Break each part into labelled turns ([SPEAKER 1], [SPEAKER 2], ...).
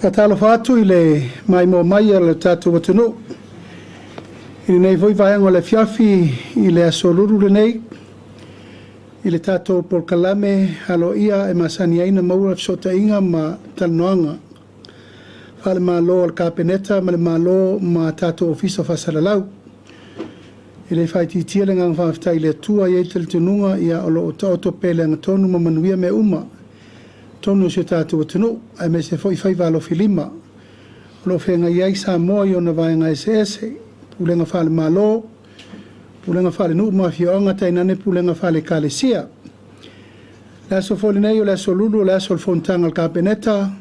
[SPEAKER 1] Faatalofa atu i le maimoa mai a le tatou atunuu i lenei foi vaega o le afiafi i le Aso Lulu lenei i le tatou polokalame aloaia e masani ai ona maua fesootaiga ma talanoaga faale-Malo a le Kapeneta ma le Malo ma tatou Ofisa Faasalalau. E le faaitiitia le agaga faafetai i le Atua. E i ai le talitonuga ia o lo o taoto pea i le agatonu ma manuia mea uma i totonu o si o tatou atunuu, aemaise foi faiva alofilima o lo o feagai ai Samoa i ona vaega eseese, pulega faale-Malo, pulega faale-nuu ma afioaga, tainane pulega faale-Ekalesia. O le aso foi lenei o le Aso Lulu o le aso o le Fonotaga a le Kapeneta,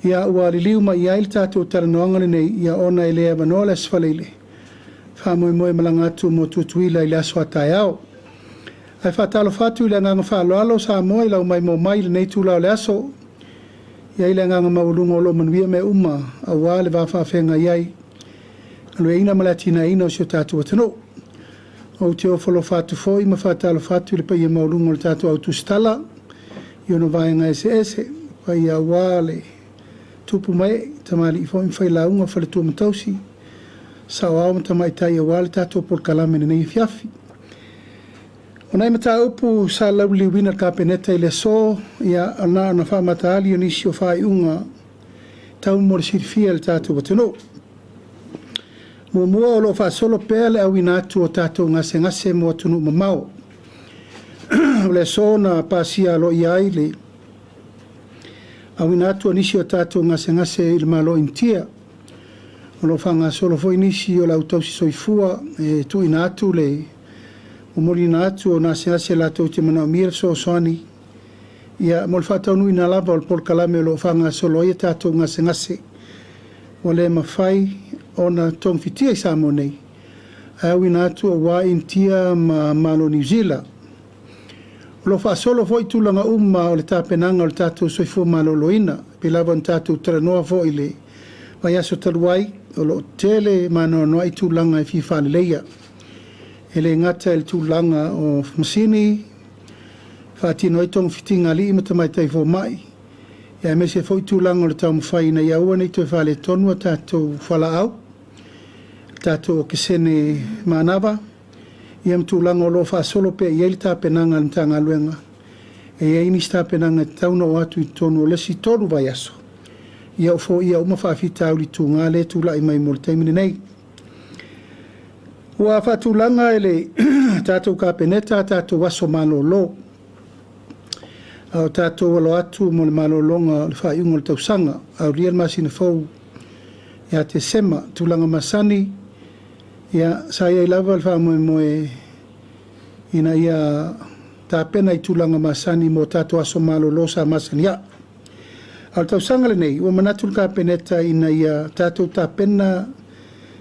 [SPEAKER 1] ia ua liliu mai i ai le tatou talanoaga lenei, ia ona e le avanoa le Aso Faraile, faamoemoe e malaga atu mo Tutuila i le aso a taeao. Ae faatalofa atu i le agaga faaaloalo Samoa i lau maimoa mai i lenei itula o le aso. E i ai le agaga maualuga o lo o manuia mea uma aua le va faafeagai ai, galueaiina ma le atinaeina o si o tatou atunuu. Ou te ofo alofa atu foi ma faatalofa atu i le paia maualuga o le tatou au tusitala i ona vaega eseese, paia aua le tupu ma ee, tamalii foi ma failauga, faletua ma tausi, saoao ma tamaitai aua le tatou polokalame i lenei afiafi. O nai mataupu sa lauliliuina e le Kapeneta i le aso, ia na ona faamataali o nisi o faaiuga tau mo le silafia e le tatou atunuu. Muamua, o lo o faasolo pea le auina atu o tatou gasegase mo atunuu mamao. O le aso na pasia aloaia ai le auina atu o nisi o tatou gasegase i le Malo o Initia. O lo o faagasolo foi nisi o le au tausi soifua e tuuina atu le momoliina atu o gasegase latou te manaomia le fesoasoani ia mo le faataunuuina lava o le polokalame o lo o faagasolo ai a tatou gasegase ua le mafai ona togafitia i Samoa nei ae auina atu aua Initia ma Malo o Niu Sila. O lo o faasolo foi tulaga uma o le tapenaga o le tatou soifua maloloina, pei lava ona tatou talanoa foi i le vaiaso talu ai, o lo o tele ma anoanoai tulaga e fia faaleleia. E le gata i le tulaga o masini faatino ai togafitiga a alii ma tamaitai fomai, aemaise foi tulaga o le taumafai ina ia aua ne i toe faaletonu a tatou fualaau, tatou okesene manava, ia ma tulaga o lo o faasolo pea i ai le tapenaga a le Matagaluega. E i ai nisi tapenaga e tatau ona oo atu i totonu o le isi 3 vaiaso, ia ua foia uma faafitauli tuga lea e tulai mai mo le taimi lenei. Ua faatulaga e le tatou Kapeneta a tatou aso malolo, a o tatou alo atu mo le malologa o le faaiuga o le tausaga, aulia le masina fou ia Tesema. Tulaga masani, ia sa i ai lava le faamoemoe ina ia tapena i tulaga masani mo tatou aso malolo sa masani ai. A o le tausaga lenei, ua manatu le Kapeneta ina ia tatou tapena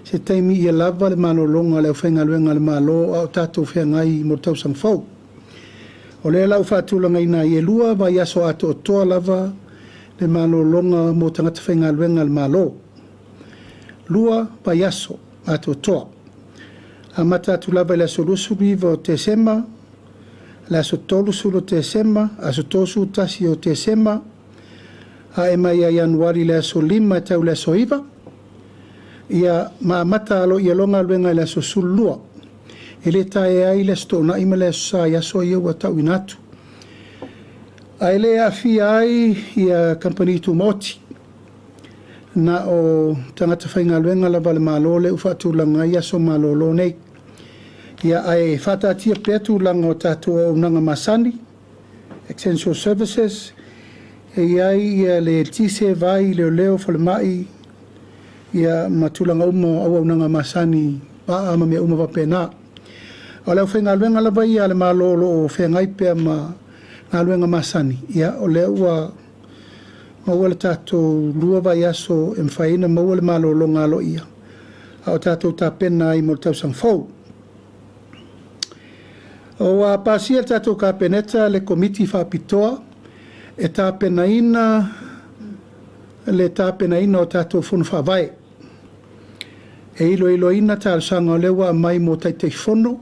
[SPEAKER 1] se taimi ia lava le malologa a le aufaigaluega a le Malo a o tatou feagai mo le tausaga fou. O lea la ua faatulagaina ai e 2 vaiaso atoatoa lava le malologa mo tagata faigaluega a le Malo. 2 vaiaso atoatoa. Amata atu lava i le aso 29 o Tesema, le aso 30 o Tesema, aso 31 o Tesema, ae mai ia Ianuari i le aso 5 e tau i le aso 9, ia ma amata aloaia loa galuega i le aso 12. E le taea ai le Aso Toonai ma le Aso Sa i aso ia ua tauina atu. Ae le aafia ai ia kamupani tumaoti. Na o tagata faigaluega lava a le Malo lea ua faatulaga ai aso malolo nei. Ia ae faataatia pea tulaga o tatou auaunaga masani, essential services, e i ai ia le eletise, vai, leoleo, falemai, ia ma tulaga uma o auaunaga masani, vaa ma mea uma faapena. A o le aufaigaluega lava ia a le Malo o lo o feagai pea ma galuega masani, ia o lea ua maua le tatou 2 vaiaso e mafai ai ona maua le malologa aloaia, a o tatou tapena ai mo le tausaga fou. Ua pasia e le tatou Kapeneta le Komiti Faapitoa e tapenaina le tapenaina o tatou Fono Faavae, e iloiloina talosaga o lea ua aumai mo Taitaifono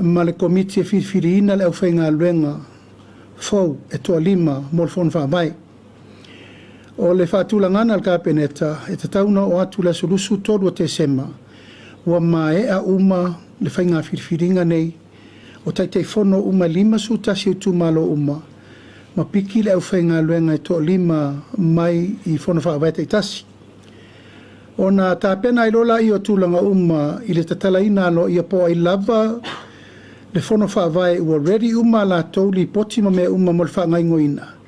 [SPEAKER 1] ma le Komiti e filifiliina le aufaigaluega fou e toalima mo le Fono Faavae. O le faatulagaga a le Kapeneta, e tatau ona oo atu i le aso 23 o Tesema, ua maea uma le faiga filifiliga nei o Taitaifono uma e 51 o itumalo uma, ma piki le aufaigaluega e toalima mai i Fono Faavae taitasi. Ona tapena ai loa lea o tulaga uma i le tatalaina aloaia po o ai lava le Fono Faavae ua ready uma a latou lipoti ma mea uma mo le faagaoioiga.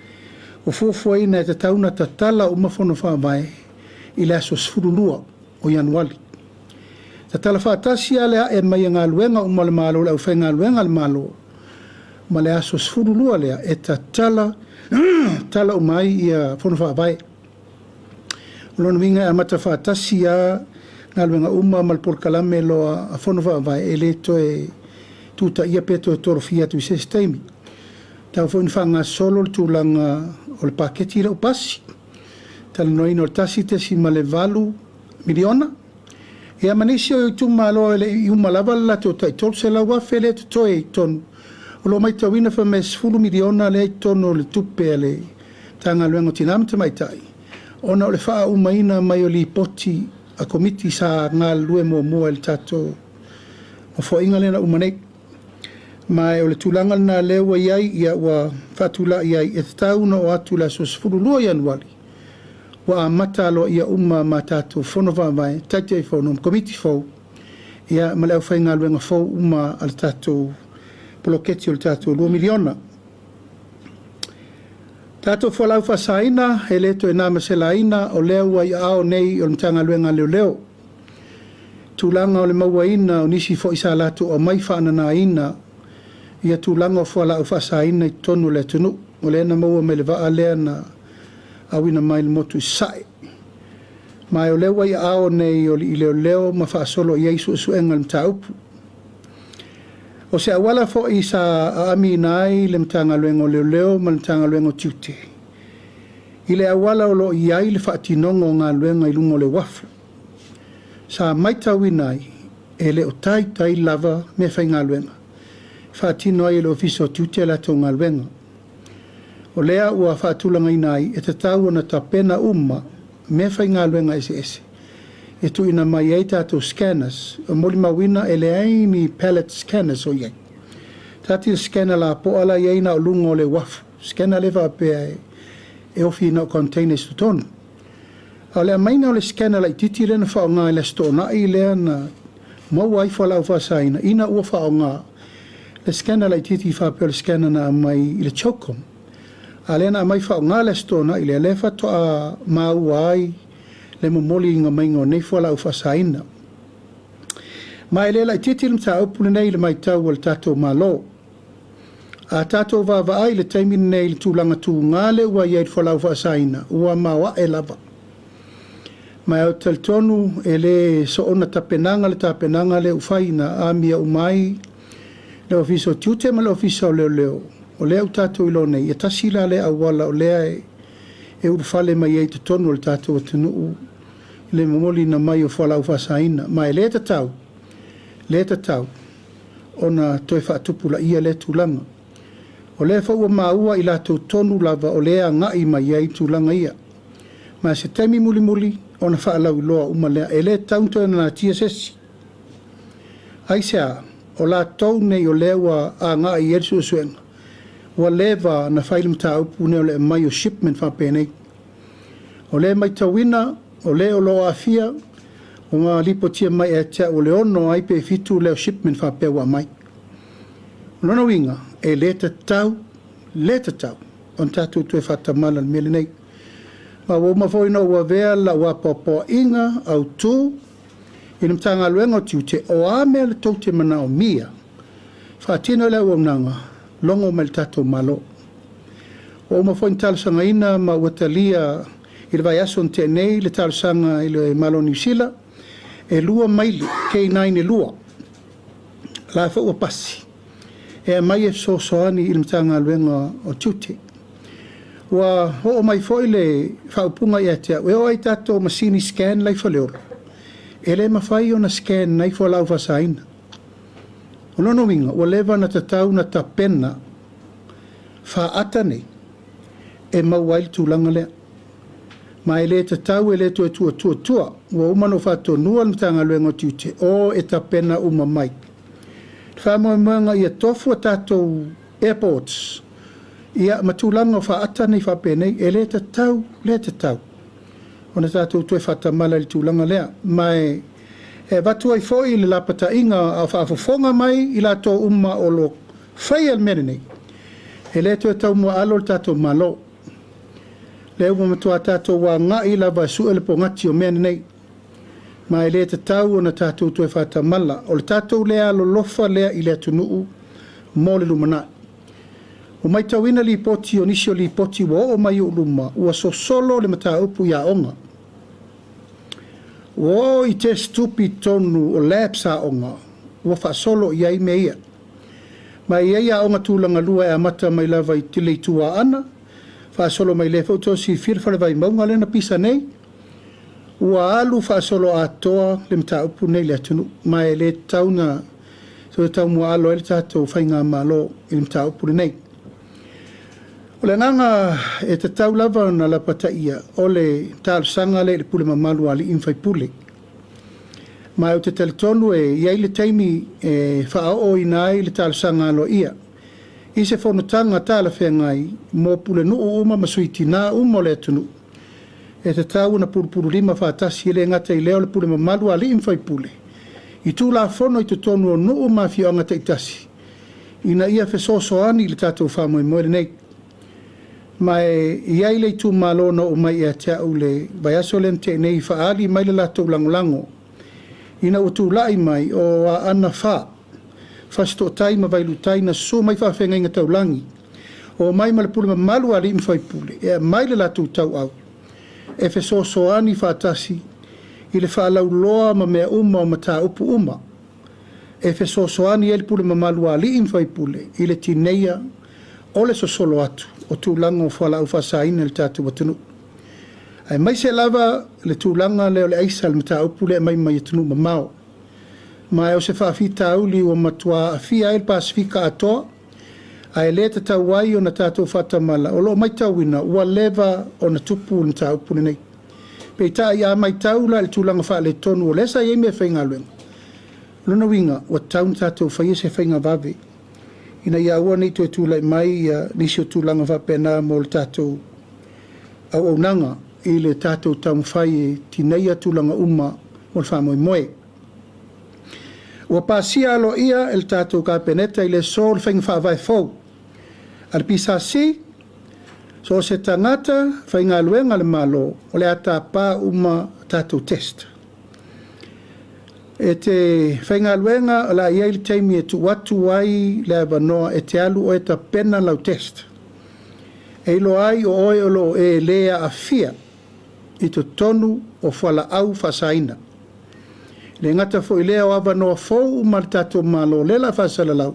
[SPEAKER 1] Ua fuafuaina e tatau ona tatala uma Fono Faavae i le aso 12 o Ianuari. Tatala faatasi lava le ae mai o galuega uma a le Malo, le aufaigaluega a le Malo, ma le aso 12 lea e tatala tala uma ai ia Fono Faavae. O lona uiga e amata faatasi lava galuega uma ma le polokalame loa a Fono Faavae, e le toe tutaia pe toe tolofia atu i se isi taimi. Tau foi ina faagasolo le tulaga o le paketi lea ua pasi, talanoaina o le $1.8 miliona. Ia ma nisi o itumalo e le i uma lava le latou tai $300,000 lea e totoe i totonu. O lo o matauina fai mai e $10 miliona lea e i totonu o le tupe a le Matagaluega o Tina ma Tamaitai, ona o le faaaumaina mai o lipoti a Komiti sa galulue muamua i le tatou Nofoaiga lea na uma nei. Ma o le tulaga lena lea ua i ai, ia ua faatulai ai, e tatau ona oo atu i le aso 12 o Ianuari, ua amata aloaia uma ma tatou Fono Faavae, Taitaifono ma Komiti fou, ia ma le aufaigaluega fou uma a le tatou poloketi o le tatou $2 miliona. Tatou fualaau faasaina, e le toe na ma se laina, o lea ua i aao nei o le Matagaluega a Leoleo. Tulaga o le mauaina o nisi foi sa latou aumai faananaina ia tulaga o fualaau faasaina i totonu o le atunuu. O lea na maua mai le vaa lea na auina mai le motu i Sasae. Ma o lea ua i aao nei o alii leoleo ma faasolo i ai suesuega o le mataupu. O se auala foi sa aamiina ai le Matagaluega o Leoleo ma le Matagaluega o Tiute i le auala o lo o i ai le faatinoga o galuega i luga o le uafu. Sa matauina ai, e le o taitai lava meafaigaluega e faatino ai e le Ofisa o Tiute a latou galuega. O lea ua faatulagaina ai, e tatau ona tapena uma meafaigaluega eseese e tuuina mai ai tatou scanners. E molimauina e leai ni pallet scanners o i ai. Tati le scanner lapoa la e i ai na o luga o le uafu, scanner lea faapea e ofi na o containers i totonu. A o le aumaiga o le scanner laitiiti lea na faaaoga i le Aso Toonai lea na maua ai fualaau faasaina, ina ua faaaoga le scanner laitiiti faapea o le scanner na aumai i le CHOGM. A lea na aumai faaaoga le Aso Toonai lea, lea faatoa maua ai le momoliina maiga o nei fualaau faasaina. Ma e le laitiiti le mataupu lenei i le matau a le tatou Malo. A tatou vaavaai i le taimi lenei i le tulaga tuga lea ua i ai le fualaau faasaina, ua maoae lava. Ma ou te talitonu e le soona tapenaga le tapenaga lea ua fai na amia uma ai le Ofisa o Tiute ma le Ofisa o Leoleo, o lea ua tatou iloa nei, e tasi la lea auala o lea e ulufale mai ai i totonu o le tatou atunuu le momoliina mai o fualaau faasaina. Ma e le tatau, le tatau ona toe faatupulaia lea tulaga. O lea foi ua maua i latou tonu lava o lea e agai mai ai tulaga ia. Ma se taimi mulimuli ona faalauiloa uma lea. E le tatau ona toe natia se isi. Aisea? O latou nei o lea ua agai i ai le suesuega, ua leva ona fai le mataupu lenei o le aumai o shipment faapenei. O lea e matauina, o le o lo o aafia, ua lipotia mai ia te au o le 6 ai pe 7 lea o shipment faapea ua aumai. O lona uiga, e le tatau, le tatau ona tatou toe faatamala i le mea lenei. Ma ua uma foi ona ou avea lau apoapoaiga autu i le Matagaluega o Tiute, o a mea tou te manaomia, faatino le auaunaga, logo mai i le tatou Malo. Ua uma foi ona talosagaina ma ua talia i le vaiaso na tea nei le talosaga i le Malo o Niu Sila, e 2 maili K9 e 2, la foi ua pasi, e aumai e fesoasoani i le Matagaluega o Tiute. Ua oo mai foi le faaupuga ia te au, e oo lava i tatou masini scan la e i Faleolo, e le mafai ona scan ai fualaau faasaina. O lona uiga, ua leva ona tatau ona tapena faata nei e maua ai le tulaga lea. Ma e le tatau e le toe tuatuatua. Ua uma ona ou faatonua le Matagaluega o Tiute o e tapena uma mai. Le faamoemoega ia tofu a tatou airports ia ma tulaga o faata nei faapenei, e le tatau, le tatau ona tatou toe faatamala i le tulaga lea. Ma e avatu ai foi le lapataiga a o faafofoga mai i latou uma o lo o faia le mea lenei, e le toe taumuaalo le tatou Malo. Lea ua matua tatou agai lava e sue le pogati o mea nei, ma e le tatau ona tatou toe faatamala. O le tatou le alolofa lea i le atunuu mo le lumanai. Ua matauina lipoti o nisi o lipoti ua oo mai i ou luma, ua sosolo le mataupu i aoga. Ua oo i test tupi i totonu o labs aoga, ua faasolo i ai mea ia. Ma e i ai aoga tulagalua e amata mai lava i le Itu Aana, faasolo mai lea foi ua outou silafia le Fale Vaimauga lea na pisa nei, ua alu faasoloatoa le mataupu lenei i le atunuu, ma e le tatau ona toe taumuaalo ai le tatou faigamalo i le mataupu lenei. O le agaga e tatau lava ona lapataia, o le talosaga lea i le pule mamalu a alii ma faipule. Ma ou te talitonu e i ai le taimi e faaooina ai le talosaga aloaia i se fonotaga talafeagai mo pulenuu uma ma sui tina uma o le atunuu, e tatau ona pulupululima faatasi, e le gata i lea o le pule mamalu a alii ma faipule, i Tulafono i totonu o nuu ma afioaga taitasi, ina ia fesoasoani i le tatou faamoemoe lenei. Ma e i ai le itumalo na oo mai ia te au i le vaiaso lea na tea nei e faaali mai le latou lagolago ina ua tulai mai o Aana 4, Fasitootai ma Vailuutai na susu mai faafeagaiga taulagi, omai ma le pule mamalu a alii ma faipule e aumai le latou tauau e fesoasoani faatasi i le faalauloa ma mea uma o mataupu uma e fesoasoani ai le pule mamalu a alii ma faipule i le tineia o le sosolo atu o tulaga o fualaau faasaina i le tatou atunuu. Aemaise lava le tulaga lea o le aisa, le mataupu lea e aumai mai atunuu mamao. Ma o se faafitauli ua matua aafia ai le Pasefika atoa, ae le tatau ai ona tatou faatamala, o lo o matauina ua leva ona tupu le mataupu lenei. Peitai a matau la i le tulaga faaletonu o lea sa i ai meafaigaluega, o lona uiga ua tatau ona tatou faia se faiga vave ina ia aua ne i toe tulai mai nisi o tulaga faapena mo le tatou auaunaga i le tatou taumafai e tineia tulaga uma o le faamoemoe. Ua pasia aloaia e le tatou Kapeneta i le aso le faiga faavae fou a le PSC, so o se tagata faigaluega a le Malo o le a tapa uma tatou test. E te faigaluega o le a i ai le taimi e tuu atu ai le avanoa e te alu oe e tapena lau test. E iloa ai o oe o lo o e le aafia i totonu o fualaau faasaina. E le gata foi i lea o avanoa fou uma a le tatou Malo lea o le a faasalalau,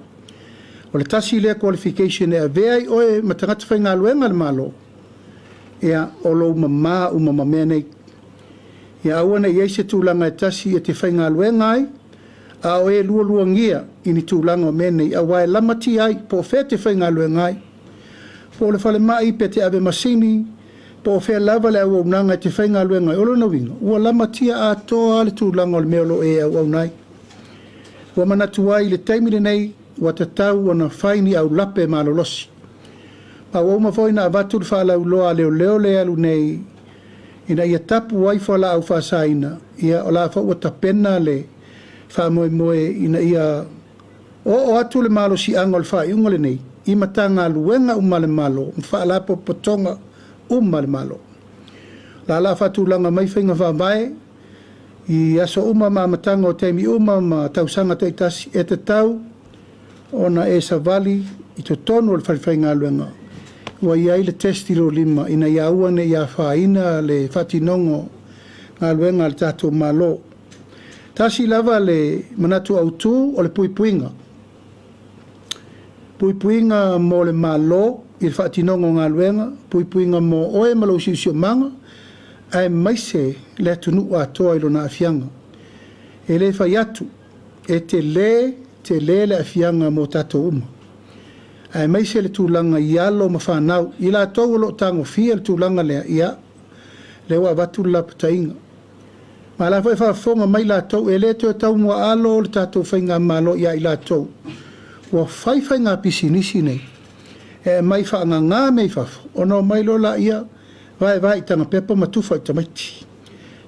[SPEAKER 1] o le tasi lea qualification e avea ai oe ma tagata faigaluega a le Malo, ia, o lou mama uma ma mea nei. Ia aua ne i i ai se tulaga e tasi e te faigaluega ai, a o e lualuagia i ni tulaga o mea nei, aua e lamatia ai po o fea e te faigaluega ai, po o le falemai pe te ave masini, po o fea lava le auaunaga e te faigaluega ai. O lona uiga, ua lamatia atoa le tulaga o le mea o lo o e auauna ai. Ua manatu ai i le taimi lenei, ua tatau ona fai ni aulape malolosi. Ma ua uma foi ona avatu le faalauiloa a leoleo lea e alu nei ina ia tapu ai fualaau faasaina, ia o la foi ua tapena le faamoemoe ina ia oo atu le malosiaga o le faaiuga lenei i Matagaluega uma a le Malo ma Faalapotopotoga uma a le Malo. O la o le a faatulaga mai faiga faavae i aso uma ma amataga o taimi uma ma tausaga taitasi e tatau ona e savali i totonu o le falefaigaluega ua i ai le test i lou lima ina ia aua ne i afaina le faatinoga o galuega a le tatou Malo. Tasi lava le manatu autu o le puipuiga. Puipuiga mo le Malo i le faatinoga o galuega, puipuiga mo oe ma lou siosiomaga, aemaise le atunuu atoa i lona aafiaga. E le fai atu, e tele tele le aafiaga mo tatou uma, aemaise le tulaga i alo ma fanau, i latou o lo o tagofia le tulaga lea, ia, Lea ua avatu le lapataiga. Ma o la foi e faafofoga mai latou, e le toe taumuaalo le tatou faigamalo ia i latou ua fai faiga pisinisi nei, e aumai faagaga mea i fafo, ona omai loa laia vaevae i tagapepa ma tufa i tamaiti,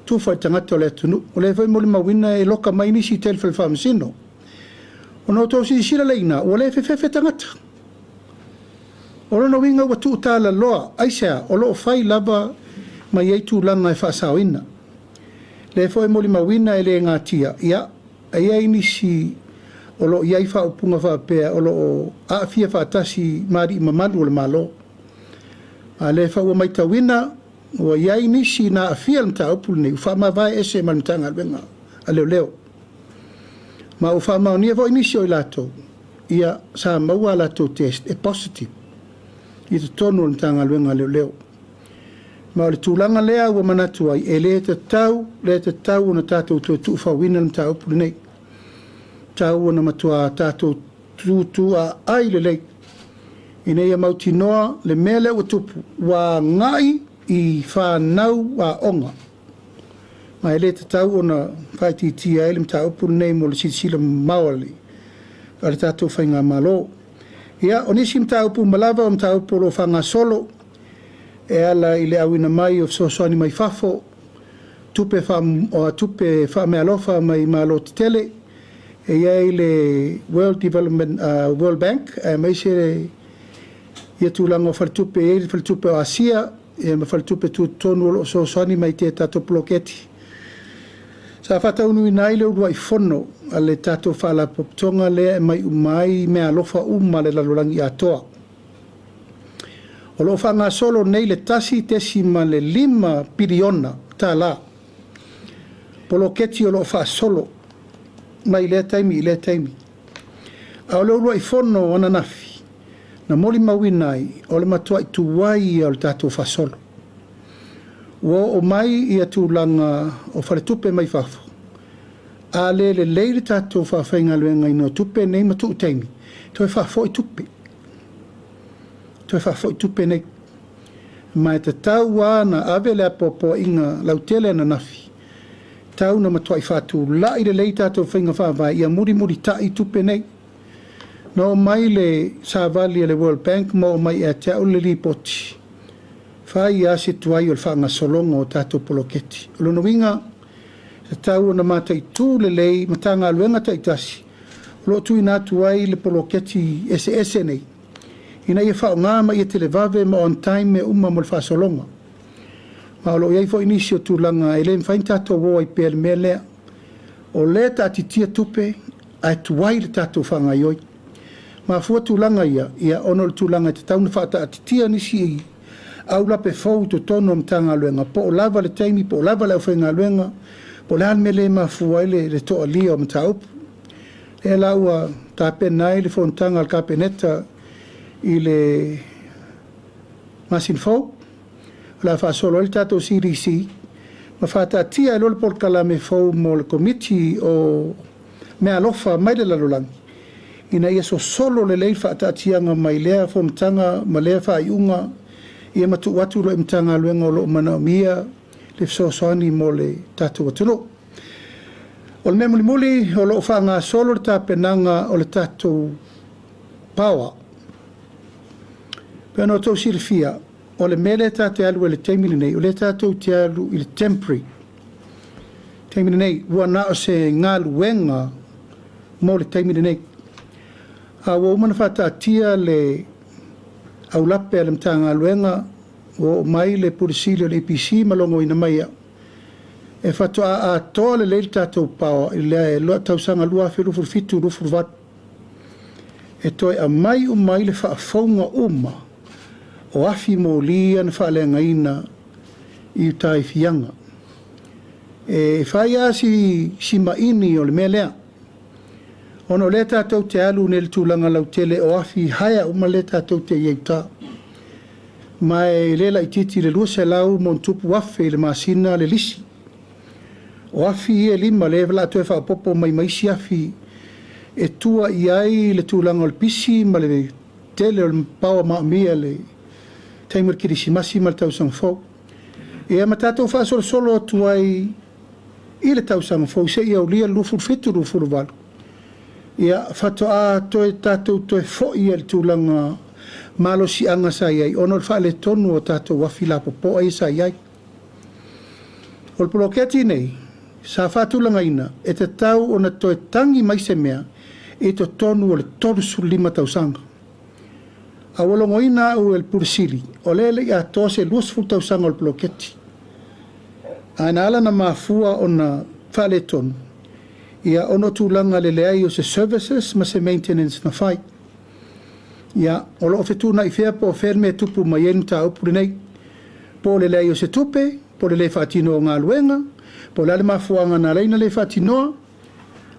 [SPEAKER 1] tufa i tagata o le atunuu. O lea foi e molimauina e loka mai nisi i tele o fale faamasino. Ona outou silasila lea i ina, ua le fefefe tagata. O lona uiga ua tuutalaloa, aisea? O lo o fai lava ma i ai tulaga e faasaoina. O lea foi e molimauina e le natia, ia, e i ai nisi o lo o i ai faaupuga faapea o lo o aafia faatasi ma alii mamalu o le Malo. A o lea foi ua matauina ua i ai nisi na aafia i le mataupu lenei ua faamavae ese ma le Matagaluega a Leoleo. Ma ua faamaonia foi nisi o i latou, ia, sa maua a latou test e positive i totonu o le Matagaluega a Leoleo. Ma o le tulaga lea ua manatu ai, e le tatau, le tatau ona tatou toe tuufauina le mataupu lenei. E tatau ona matua tatou tutuaai lelei ina ia mautinoa le mea lea ua tupu, ua agai i fanau aoga. Ma e le tatau ona faaitiitia ai le mataupu lenei mo le silasila mamao a le tatou faigamalo. Ia, o nisi mataupu uma lava o mataupu o lo o faagasolo e ala i le auina mai o fesoasoani mai fafo, tupe, tupe faameaalofa mai Malo tetele, e i ai le World Development World Bank aemaise ia tulaga o faletupe, e i ai le faletupe o Asia ia ma faletupe tutotonu o lo o fesoasoani mai i tatou poloketi. Sa faataunuuina ai le uluai fono a le tatou faalapotopotoga lea e aumai uma ai meaalofa uma a le lalolagi atoa. O lo o faagasolo nei le $1.5 piliona tala poloketi o lo o faasolo mai lea taimi i lea taimi. A o le uluai fono ananafi na molimauina ai, o le matuai tuai ia o le tatou faasolo. Ua oo mai ia tulaga o faletupe mai fafo, a le lelei le tatou faafaigaluegaina o tupe nei ma tuu taimi, toe faafoi tupe, toe faafoi tupe nei. Ma e tatau lava ona ave le apoapoaiga lautele ananafi, tau na matuai faatulai lelei tatou faiga faavae ia mulimulitai tupe nei. Na oo mai le savali a le World Bank ma oo mai ia te au le lipoti, fai lava si tuai o le faagasologa o tatou poloketi. O lona uiga, e tatau ona mataitu lelei Matagaluega taitasi o lo o tuuina atu ai le poloketi eseese nei, ina ia faaaoga ma ia televave ma on time mea uma mo le faasologa. Ma o lo o i ai foi nisi o tulaga e le mafai ona tatou o ai pea i le mea lea. O lea e taatitia tupe ae tuai le tatou faagaoioi. Mafua tulaga ia, ia ona o le tulaga e tatau ona faataatitia nisi aulape fou i totonu o Matagaluega, po o lava le taimi, po o lava le aufaigaluega, po o le a le mea lea e mafua ai le toalia o mataupu. O lea la ua tapena ai le fonotaga a le Kapeneta i le masina fou, o le a faasolo ai le tatou CDC ma faataatia ai loa le polokalame fou mo le Komiti o Meaalofa mai le lalolagi, ina ia sosolo lelei le faataatiaga mai lea fonotaga ma lea faaiuga, ia ma tuu atu loa i Matagaluega o lo o manaomia le fesoasoani mo le tatou atunuu. O le mea mulimuli, o lo o faagasolo le tapenaga o le tatou power. Pei ona outou silafia, o le mea lea tatou te alu ai i le taimi lenei, o lea tatou te alu i le temporary. Taimi lenei, ua na o se galuega mo le taimi lenei. A ua uma ona faataatia le aulape a le Matagaluega, ua oo mai le Pule Sili o le EPC ma logoina mai au, e faatoa atoa lelei le tatou power i le tausaga 2027/2028. E toe aumai uma ai le faafouga uma o afi moli ia na faaleagaina i uta i Fiaga. E fai lava si maini o le mea lea, ona o lea tatou te alu nei i le tulaga lautele o afi hire uma lea tatou te i ai i uta. Ma e le laitiiti le 200+ afe i le masina le lisi. O afi ia e 5 lea o le a toe faaopoopo mai ma isi afi e tua i ai le tulaga o le pisi ma le tele o le paoa maomia i le taimi o le kerisimasi ma le tausaga fou. Ia ma tatou faasolosolo atu ai i le tausaga fou seia aulia le 27, 28, ia faatoa toe tatou toe foi i le tulaga malosiaga sa i ai ona o le faaletonu o tatou afi lapopoa ia sa i ai. O le poloketi nei sa faatulagaina e tatau ona toe tagi mai se mea i totonu o le 35 tausaga. A ua logoina au e le Pule Sili, o lea e le i atoa se 20 tausaga o le poloketi. Ae na ala ona mafua ona faaletonu, ia ona o tulaga i le leai o se services ma se maintenance na fai. Ia, o lo o fetuunai pea po o fea le mea e tupu mai ai le mataupu lenei. Po o le leai o se tupe, po o le le faatino o galuega, po o le a le mafuaaga na ala ai ona le faatinoa,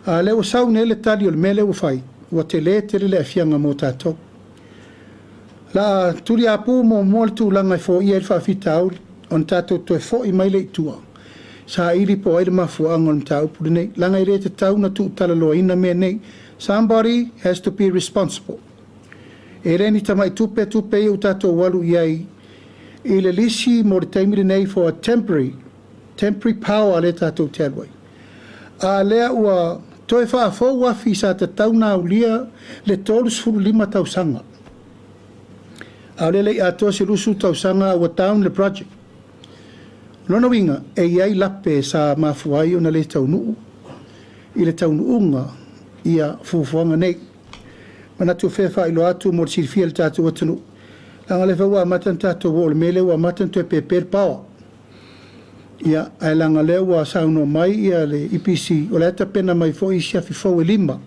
[SPEAKER 1] a o lea ua sau nei le tali o le mea lea ua fai, ua tele tele le aafiaga mo tatou. O le a tuliaupu muamua le tulaga e foia ai le faafitauli ona tatou toe foi mai lea i tua, saili po o ai le mafuaaga o le mataupu lenei, leaga e le tatau ona tuutalaloaina mea nei. Somebody has to be responsible. E le ni tamai tupe tupe ia ua tatou alu i ai i le lisi mo le taimi lenei for a temporary power lea tatou te alu ai. A lea ua toe faafou afi sa tatau ona aulia le 35 tausaga. A o lea e le i atoa se 20 tausaga a ua down le project. O lona uiga, e i ai lape sa mafua ai ona le taunuu i le taunuuga ia fuafuaga nei. Manatu e faailoa atu mo le silafia e le tatou atunuu, leaga o lea foi ua amata ona tatou oo i le mea lea ua amata ona toe pepe le power. Ia, ae leaga o lea ua saunoa mai ia le EPC, o la e tapena mai foi isi afi fou e 5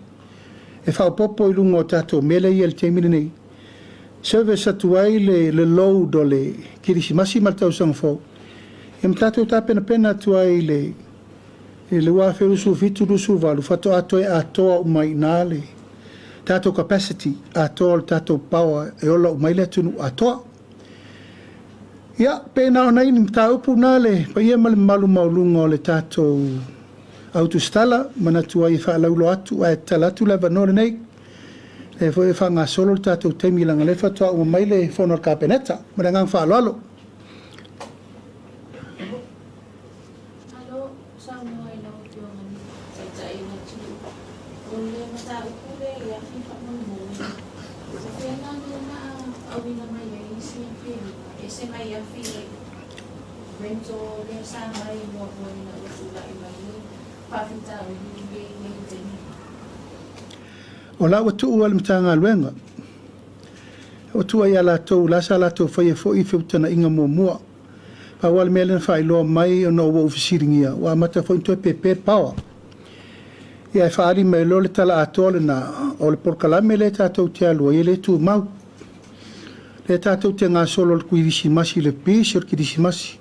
[SPEAKER 1] e faaopoopo i luga o tatou mea lea e i ai i le taimi lenei. Service atu ai le load o le Kerisimasi ma le tausaga fou, ia ma tatou tapenapena atu ai i le 2027, 2028 faatoa toe atoa uma ai i ina le tatou capacity atoa o le tatou power e ola uma ai le atunuu atoa. Ia, pe na o nai mataupu na le paia ma le mamalu maualuga o le tatou autusitala, manatu ai e faalauiloa atu ae tatala atu le avanoa lenei. O lea foi e faagasolo le tatou taimi leaga o lea faatoa uma mai le fono a le Kapeneta. Ma le agaga faaaloalo.
[SPEAKER 2] Malo saunoa i lau Afioga i le Taitai o le atunuu. O le mataupu lea i afi faamolemole, o fea la mea o le a auina mai ai isi afi e 5, ese mai afi rental lea sa mai muamua ina ua tulai mai le faafitauli lenei i le taimi?
[SPEAKER 1] O la ua tuu lava i le Matagaluega, ua tuu lava ia latou, la sa latou faia foi feutagaiga muamua. Pau lava le mea lea na faailoa mai ona ua ou fesiligia, ua amata foi ona toe pepe le power. Ia ae faaali mai loa le tala atoa lena, o le polokalame lea tatou te alu ai e le tumau. O lea tatou te gasolo i le kerisimasi i le pisi o le kerisimasi,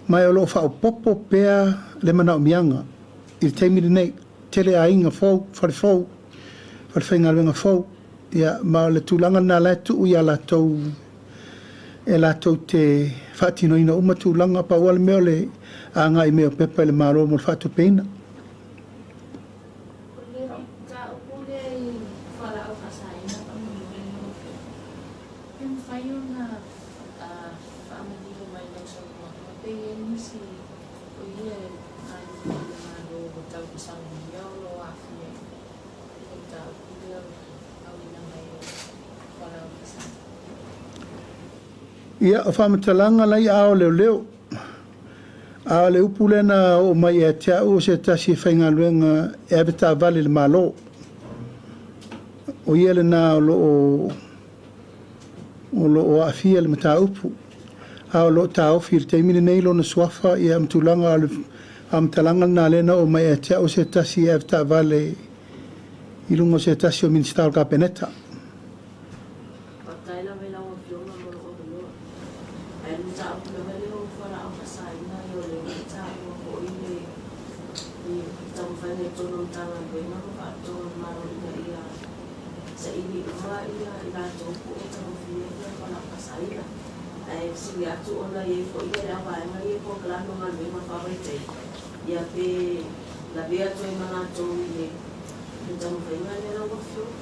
[SPEAKER 1] ma o lo o faaopoopo pea le manaomiaga i le taimi lenei. Tele aiga fou, fale fou, falefaigaluega fou, ia ma o le tulaga lena la e tuu ia latou e latou te faatinoina uma tulaga. Pau lava le mea o le agai mai o pepa i le Malo mo le faatupeina.
[SPEAKER 2] O le mataupu lea i fualaau faasaina faamolemole lau Afioga, pe mafai ona faamanino mai lau saunoaga pe i ai nisi o ia e galulue i le Malo ua taumasamia o lo o aafia i le mataupu lea o le auina mai o fualaau faasaina.
[SPEAKER 1] Ia, o faamatalaga la i aao o leoleo. A o le upu lea na oo mai ia te au o se tasi e faigaluega e avetaavale i le Malo. O ia lena o lo o aafia i le mataupu. A o lo o taofi i le taimi lenei lona suafa ia ma tulaga o le faamatalaga lena lea na oo mai ia te au o se tasi e avetaavale i luga o se tasi o Minisita o le Kapeneta.
[SPEAKER 2] Faafetai lava i lau Afioga mo lou avanoa. Ae o le mataupu lava lea o fualaau faasaina, ia o lea ua e taua foi le taumafaiga i totonu o Matagaluega ma Faalapotopotoga a le Malo ina ia saili uma i latou po o tagofia fualaau faasaina. Ae fesili atu ona e i ai foi le au vaega ia i polokalame o galuega faavaitaimi, ia pe lavea atu ai ma latou i le taumafaiga lea lau Afioga.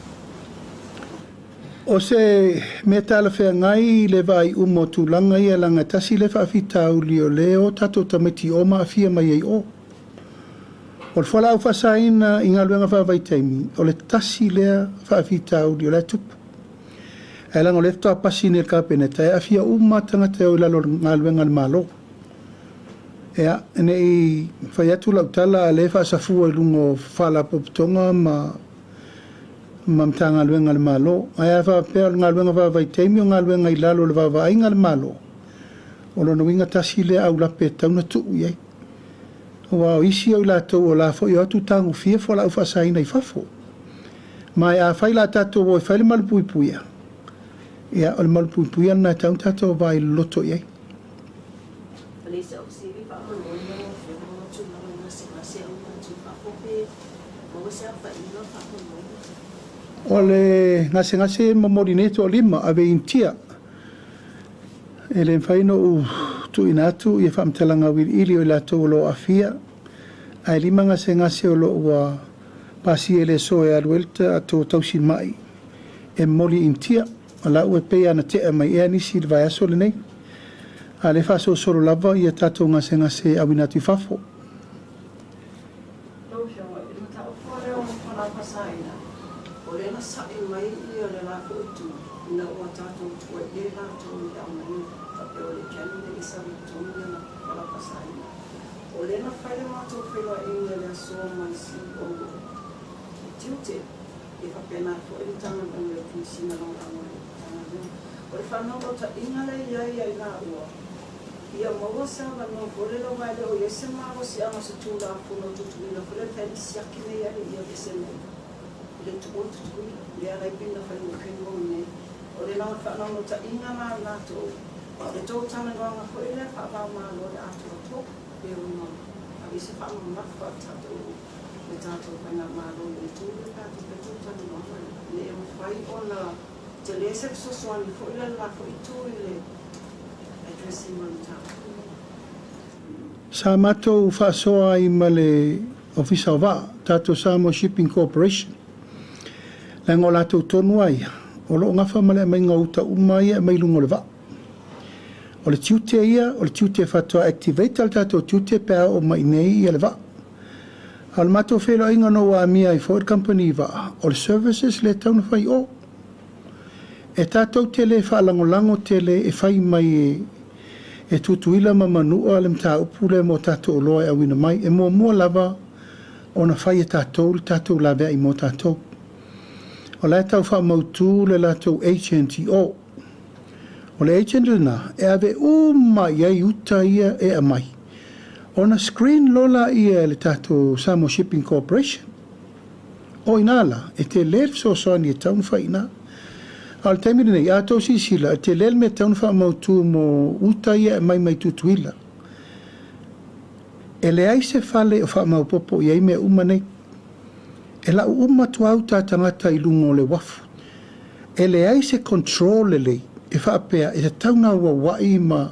[SPEAKER 1] O se mea talafeagai i le vaai uma o tulaga ia leaga e tasi lea faafitauli o lea e o tatou tamaiti i o ma aafia mai ai i o. O le fualaau faasaina i galuega faavaitaimi, o le tasi lea faafitauli o la e tupu. Ae leaga o lea faatoa pasi nei e le Kapeneta, e aafia uma lava tagata e o i lalo o galuega a le Malo. Ia, ne i fai atu lau tala a o lea e faasafua i luga o Faalapotopotoga ma Matagaluega a le Malo. Ae a faapea o le galuega faavaitaimi o galuega i lalo o le vaavaaiga a le Malo, o lona uiga tasi lea aulape e tatau ona tuu i ai. Aua o isi o i latou o la e foi e o atu tagofia fualaau faasaina i fafo. Ma afai o le a tatou o e fai le malupuipuia, ia o le malupuipuia lena e tatau ona tatou vaai loloto i ai.
[SPEAKER 3] O le isi au fesili faamolemole lau Afioga ona o tulaga i gasegase e auina atu i fafo pe maua se aofaiga faamolemole.
[SPEAKER 1] O le gasegase e momoli nei e toalima ave i Initia. E le mafai ona ou tuuina atu ia faamatalaga auiliili o i latou o lo o aafia, ae 5 gasegase o lo o ua pasia i le aso e alu ai le tatou tausimai e momoli i Initia. O la ua pei lava ona tea mai ea nisi i le vaiaso lenei, a o lea e faasolosolo lava ia tatou gasegase e auina atu i fafo.
[SPEAKER 3] Lau Afioga, i le mataupu lea o fualaau faasaina, o lea na sa'i mai le la foi itu ina ua tatou tuuaia i latou i le aumaiga faapea o le channel lea e sau i totonu le fualaau faasaina. O lea na fai le matou feiloaiga i le aso ma le CEO o Tiute, e faapena foi le Matagaluega o le Komesina Lagolago a le Matagaluega. O le faanaunautaiga lea e i ai ia i laua, ia maua se avanoa foi lele aua e le o i ai se malosiaga o se Tulafono Tutuila foi lele e mafai ona siaki nei ai le aveese mai i le tuua Tutuila lea la e pei ona fai mo criminal nei. O le faanaunautaiga la a latou, le tou talanoaga foi lea faava-o-Malo i le atoatoa pe ono ave i ai se faamamafa a le tatou faigamalo i le itu lea pe a toe fai tou talanoaga ina ia mafai ona tele se fesoasoani foi lea i le la foi itu i le address ina o le mataupu lenei.
[SPEAKER 1] Sa matou faasoa ai ma le Ofisa o Vaa, tatou Samoa Shipping Corporation, leaga o latou tonu lava ia o lo o gafa ma le aumaiga o uta uma ia e aumai i luga o le vaa. O le tiute ia, o le tiute faatoa activate le tatou tiute pe a oo mai i inei ia le vaa. A o le matou feiloaiga na ou amia ai foi le kamupani vaa, o le services lea e tatau ona fai i o. E tatou te le faalagolago tele e fai mai e Tutuila ma Manua le mataupu lea mo tatou oloa e auina mai. E muamua lava ona fai e tatou le tatou laveai mo tatou. O la e tau faamautu le latou agent i o. O le agent lena e ave uma i ai uta ia e aumai, ona screen loa lea e le tatou Samoa Shipping Corporation. O i ina la, e tele le fesoasoani e tatau ona fai i ina. A o le taimi lenei, a outou silasila, e tele le mea e tatau ona faamautu mo uta ia e aumai mai Tutuila. E leai se fale o faamaopoopo i ai mea uma nei. E lau uma atu lava uta a tagata i luga o le uafu. E leai se control lelei e faapea e tatau ona auauai ma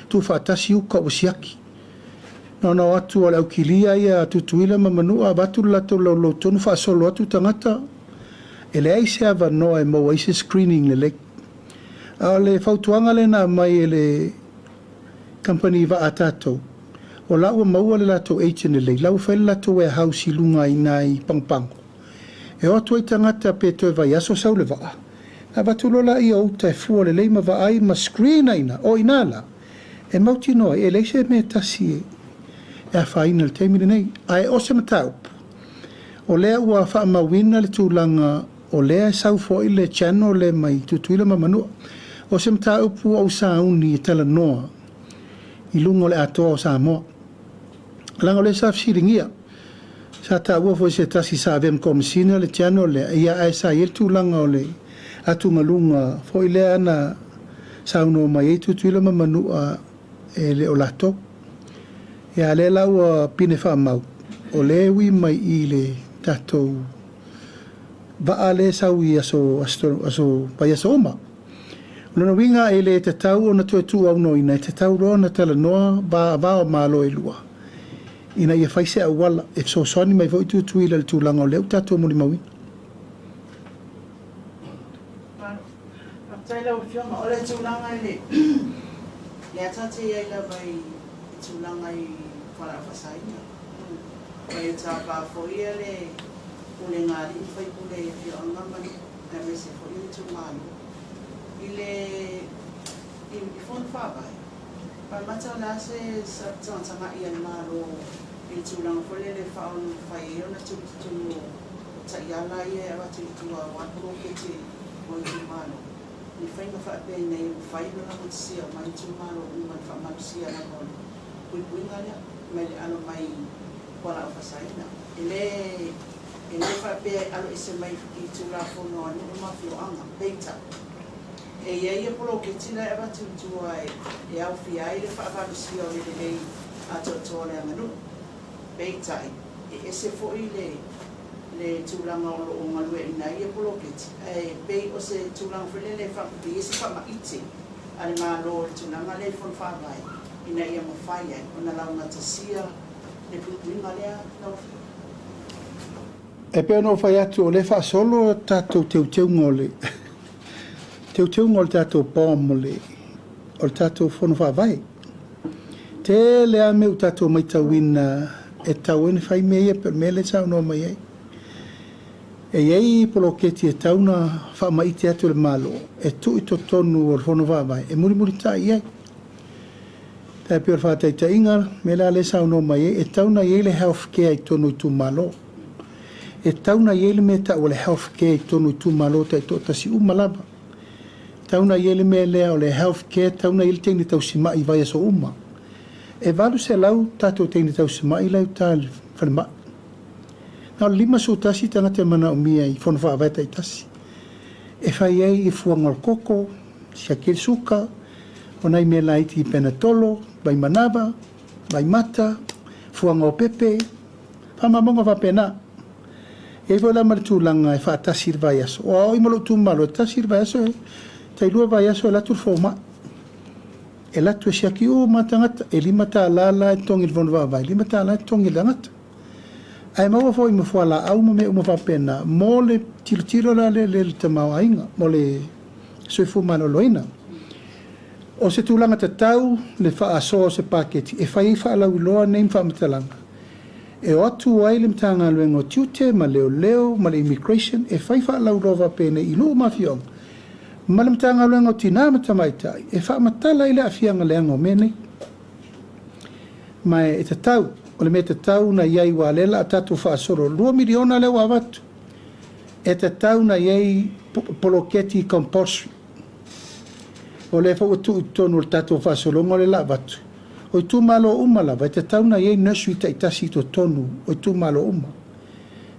[SPEAKER 1] tuufaatasi uta ua siaki. Na ona o atu o le aukilia ia a Tutuila ma Manua avatu le latou laulou tonu faasolo atu tagata, e leai se avanoa e maua ai se screening lelei. A o le fautuaga lea na aumai e le kamupani vaa a tatou, o la ua maua le latou agent lelei, la ua fai le latou warehouse i luga i ina i Pagopago. E o atu ai tagata pe toe vaiaso sau le vaa, na avatu loa laia o uta e fua lelei ma vaai ma screen ai ina, o ina la, e mautinoa ai, e leai se mea tasi e afaina i le taimi lenei. Ae o se mataupu, o lea ua faamauina le tulaga o lea e sau foi le channel lea mai Tutuila ma Manua. O se mataupu ua ou sauni e talanoa i luga o le atoa o Samoa. Leaga o lea sa fesiligia, sa taua foi se tasi sa avea ma Komesina le channel lea, ia ae sa i ai le tulaga o le atugaluga foi lea na saunoa mai ai Tutuila ma Manua e le o latou. Ia lea la ua pine faamau, o lea e ui mai i le tatou vaa lea e sau i aso, aso, vaiaso uma. O lona uiga e le tatau ona toe tuuaunoaina, e tatau loa ona talanoa va o Malo e lua, ina ia fai se auala e fesoasoani mai foi Tutuila i le tulaga o lea ua tatou molimauina.
[SPEAKER 4] Afioga, o le tulaga i le lea ta te i ai lava i tulaga i fualaau faasaina, ma e tapa foi le pulega a alii ma faipule i afioaga ma nuu aemaise foi o itumalo i le i fono faavae. Faamata o le a se tagatagai a le Malo i le tulaga foi lele e faaonofai ai ona tuu i totonu o taiala ia e avatu i tua aua poloketi mo itumalo, ni faiga faapea ina ia mafai ona laugatasia uma ai itumalo uma i le faamalosia lava o le puipuiga lea mai le alo mai fualaau faasaina. E le e le faapea e alo ese mai i Tulafono a nuu ma afioaga, peitai, e i ai poloketi la e avatu i tua e aofia ai le faamalosia o le lelei atoatoa o le aganuu. Peitai, e ese foi le le tulaga o lo o galueaiina ai ia poloketi, ae pei o se tulaga foi lele e i ai se faamaite a le Malo i le tulaga lea i fono faavae ina ia mafai ai ona laugatasia le puipuiga lea lau Afioga.
[SPEAKER 1] E pei ona ou fai atu, o lea e faasolo a tatou teuteuga o le teuteuga o le tatou BOM o le tatou Fono Faavae. Tele lava mea ua tatou matauina e tatau ai ona fai mea ia pei o le mea lea e saunoa mai ai. E i ai poloketi e tatau ona faamaite atu e le Malo e tuu i totonu o le Fono Faavae e mulimulitai i ai. E pei o le faataitaiga, o le mea la lea e saunoa mai ai, e tatau ona i ai le health care i totonu o itumalo. E tatau ona i ai le mea e tau o le health care i totonu o itumalo taitoatasi uma lava. E tatau ona i ai le mea lea o le health care, e tatau ona i ai le teine tausimai i vaiaso uma. E 800 tatou teine tausimai la e i uta i le falemai. Na o le 51 tagata e manaomia i fono faavae taitasi. E fai ai fuaga o le koko, siaki ai le suka, o nai mea laiti penatolo, vaimanava, vaimata, fuaga o pepe, faamaumauga faapena. E i ai foi la ma le tulaga e faatasi i le vaiaso. O a oi ma lou itumalo, e tasi le vaiaso, e tailua vaiaso e alu atu le fomai. E alu atu e siaki uma tagata, e $5 la e totogi i le fono faavae, $5 e totogi i le tagata. Ae maua foi ma fualaau ma mea uma faapena mo le tilotilo la lea i le tamaoaiga, mo le soifua maloloina. O se tulaga tatau le faasoa o se paketi e fai ai faalauiloa nei ma faamatalaga, e o atu ai le Matagaluega o Tiute ma Leoleo ma le Immigration e fai faalauiloa faapenei i nuu ma afioaga, ma le Matagaluega o Tina ma Tamaitai e faamatala ai le aafiaga leaga o mea nei. Ma e tatau, o le mea tatau ona i ai, aua o lea o le a tatou faasolo, $2 miliona lea ua avatu, e tatau ona i ai poloketi compulsory. O lea foi ua tuu i totonu o le tatou faasologa o lea o le a avatu, o itumalo uma lava e tatau ona i ai nursery taitasi i totonu o itumalo uma.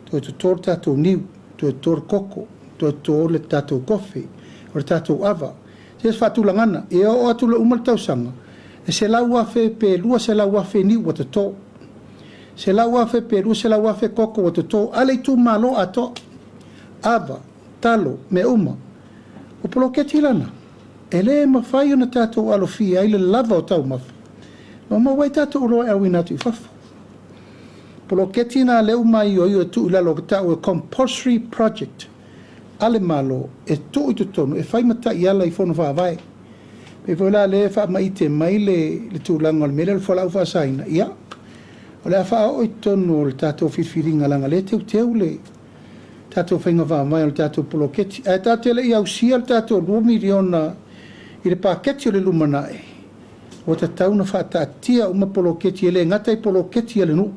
[SPEAKER 1] Toe toto le tatou niu, toe toto le koko, toe toto le tatou kofe, o le tatou ava. Se se faatulagana, e oo atu le uma le tausaga, e 100,000 pe 200,000 niu ua toto. 100,000 pe 200,000 koko ua toto a le itumalo atoa. Ava, talo, mea uma. O poloketi lana, e le mafai ona tatou alofia ai le lava o taumafa, ma maua ai tatou oloa e auina atu i fafo. Poloketi na lea ua maioio e tuu i lalo o tau e compulsory project a le Malo e tuu i totonu e fai ma taiala i fono faavae. Pei foi la lea e faamaite mai le tulaga o le mea lea o le fualaau faasaina, ia, o le a faaoo i totonu o le tatou filifiliga leaga o lea e teuteu le tatou faiga faavae o le tatou poloketi. Ae tatou te le i ausia le tatou $2 miliona i le paketi o le lumanai, ua tatau ona faataatia uma poloketi, e le gata i poloketi a le nuu,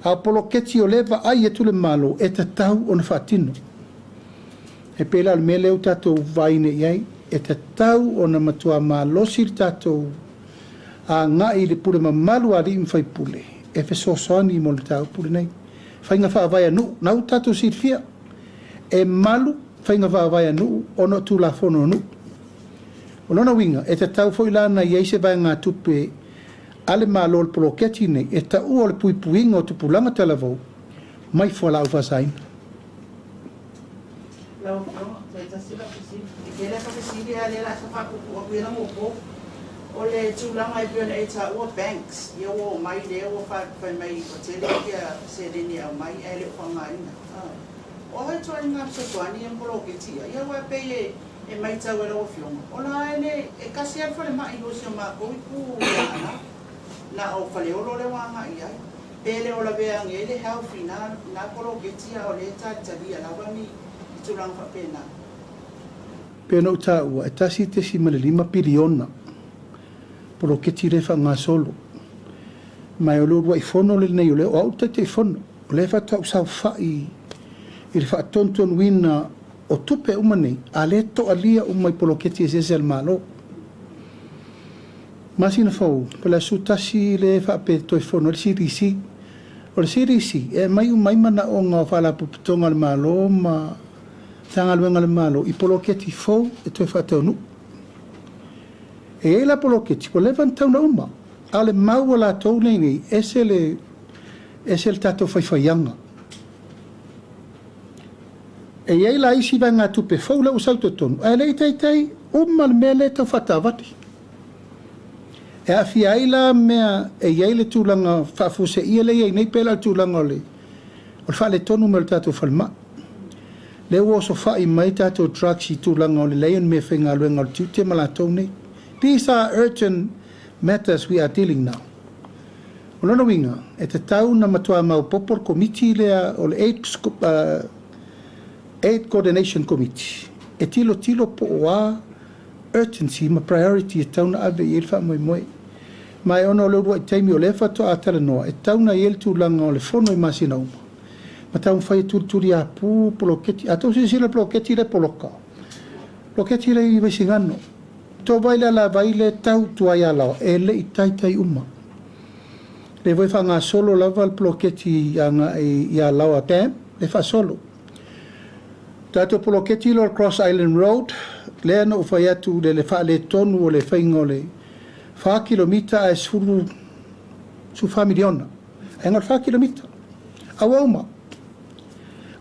[SPEAKER 1] a o poloketi o lea e vaai atu le Malo e tatau ona faatino. E pei la o le mea lea ua tatou vaai nei i ai, e tatau ona matua malosi le tatou agai i le pule mamalu a alii ma faipule e fesoasoani mo le mataupu lenei. Faiga faavae a nuu, na ua tatou silafia, e malu faiga faavae a nuu ona o Tulafono a nuu. O lona uiga, e tatau foi la ona i ai se vaegatupe a le Malo o le poloketi nei e taua o le puipuiga o tupulaga talavou mai fualaau faasaina.
[SPEAKER 4] Lau Afioga, toe tasi lau fesili. E tele ata fesili a o lea o le a tau faapuupuu atu ia mo. O le tulaga e pei ona e taua banks, ia ua omai lea ua fai mai ua tele ia seleni e aumai ae le o faaaogaina. O a ituaiga fesoasoani ia ma poloketi ia? Ia aua e pei e E maitau e lau Afioga, o la e le, e tasi lava le falemai i o i si o matou itu i Aana, na o Faleolo lea ua agai i ai. Pe le o lavea ane ai le health i na, na poloketi a o lea e talitalia lava ni tulaga faapena.
[SPEAKER 1] Pei ona ou taua, e 1.5 piliona poloketi lea e faagasolo. Ma o le uluai fono lenei o lea, o au le Taitaifono, o lea faatoa ou saofai i le faatonutonuina o tupe uma nei, a lea e toalia uma i poloketi eseese a le Malo. Masina fou, po o le aso 11 lea e faapea e toe fono ai le CDC. O le CDC, e aumai uma ai manaoga o Faalapotopotoga a le Malo ma Matagaluega a le Malo i poloketi fou e toe faataunuu. E i ai la poloketi ua leva ona tatau ona uma, a o le mau a latou nei nei, ese le, ese le tatou faifaiaga. E i ai la isi vaegatupe fou lea ua sau i totonu, ae le i taitai uma le mea lea e tau faataavali. E aafia ai la mea e i ai le tulaga faafuaseia lea e i ai nei pei la o le tulaga o le faaletonu mai o le tatou falemai. Lea ua osofai mai tatou drugs i tulaga o le leai o ni meafaigaluega o le tiute ma latou nei. These are urgent matters we are dealing now. O lona uiga, e tatau ona matua maopoopo le Komiti lea o le Aid Coordination Committee e tilotilo po o a urgency ma priority e tatau ona ave i ai le faamoemoe. Ma e ona o le uluai taimi o lea faatoa talanoa, e tatau ona i ai le tulaga o le fono i masina uma, ma taumafai e tulituliapu poloketi. A tou silasila i le poloketi lea e poloka, poloketi lea i Vaisigano, tou vaai i le alavai lea e tau i tua i Alaoa, e le i taitai uma. Lea foi e faagasolo lava le poloketi agai i Alaoa Dam, lea e faasolo. Tatou poloketi lea o le Cross Island Road, lea na ou fai atu i le faaletonu o le faiga o le 4 kilomita ae 14 miliona. Ae na o le 4 kilomita. A ua uma.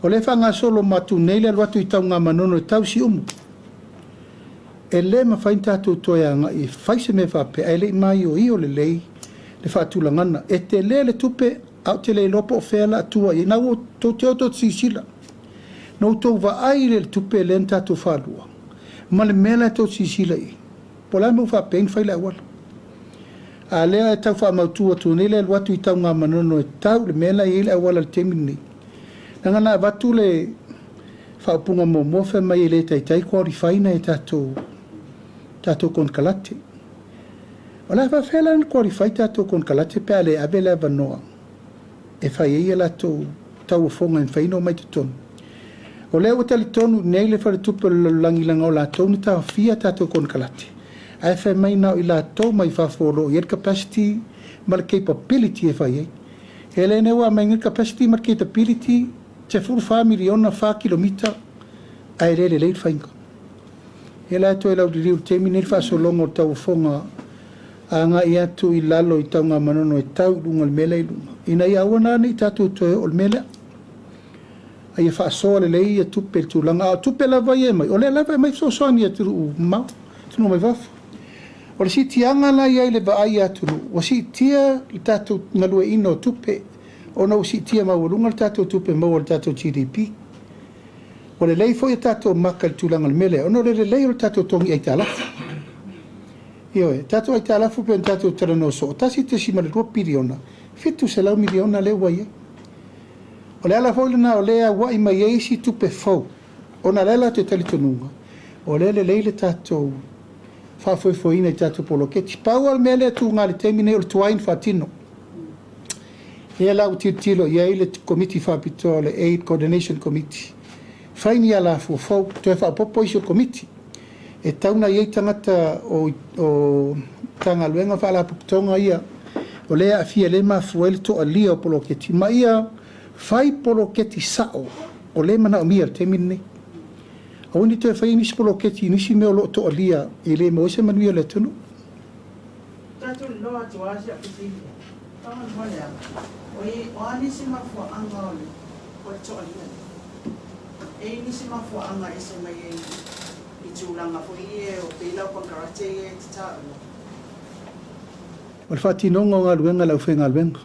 [SPEAKER 1] O lea e faagasolo ma atu nei le alu atu i Tanugamanono e tau i Siumu. E le mafai ona tatou toe agai e fai se mea faapea ae le i maioio lelei le faatulagaga. E tele le tupe ae ou te le iloa po o fea o le a tua i ai. Na ua tou te o tou te silasila, na outou vaai i le tupe lea na tatou faalua ma le mea la e tou te silasila i ai. Po o le a le mea ua faapea ai ona fai le auala. A lea e tau faamautu atu nei le alu atu i Tanugamanono e tau i le mea la e i ai le auala i le taimi lenei. Leaga na avatu le faaupuga muamua fai mai e le taitai qualify nai a tatou tatou konekarate. O le a faafefea la ona qualify tatou konekarate pe a le ave le avanoa e fai ai a latou tauofoga e mafai ona omai i totonu. O lea ua talitonu nei le Faletupe o le Lalolagi leaga o latou na taofia tatou konekarate, ae fai mai na o i latou mai fafo o lo o i ai le capacity ma le capability e fai ai. E le nei ua aumai nei le capacity ma le capability 14 miliona 4 kilomita ae le lelei le faiga. Ia la e toe lauliliu i le taimi lenei le faasologa o le tauofoga agai atu i lalo i Tanugamanono e tau i luga o le mea lea i luga, ina ia aua la ne i tatou toe oo i le mea lea. A ia faasoa lelei ia tupe i le tulaga, a o tupe lava ia e aumai, o lea lava e aumai fesoasoani i atunuu mamao, atunuu mai fafo. O le siitiaga la e i ai i le vaai a atunuu, ua siitia le tatou galueaiina o tupe ona ua siitia maualuga le tatou tupe maua i le tatou GDP. Ua lelei foi a tatou maka i le tulaga o le mea lea, ona o le lelei o le tatou togi aitalafu. Ioe, tatou aitalafu pei ona tatou talanoa soo, 1.2 piliona, 700 miliona lea ua i ai. O le ala foi lena o lea e auai mai ai isi tupe fou, ona o le latou talitonuga, o lea e lelei le tatou faafoefoeina i tatou poloketi. Pau lava le mea lea e tuga i le taimi lenei o le tuai ona faatino. Lea la ua tilotilo i ai le Komiti Faapitoa o le Aid Coordination Committee, fai ni alafua fou, toe faaopoopo isi o le Komiti. E tatau ona i ai tagata o Matagaluega ma Faalapotopotoga ia o lea e aafia, lea e mafua ai le toalia o poloketi, ma ia fai poloketi sao o lea e manaomia i le taimi lenei. Aua ne i toe faia nisi poloketi i nisi mea o lo o toalia e le maua ai se manuia o le atunuu.
[SPEAKER 4] Tatou iloa atu lava si au fesili lea. Faamolemole lava, o a nisi mafuaaga o le toalia lea? E i ai nisi mafuaaga e ese mai ai i tulaga foi ia o pei lau konekarate ia e te taua?
[SPEAKER 1] O le faatinoga o galuega a le aufaigaluega.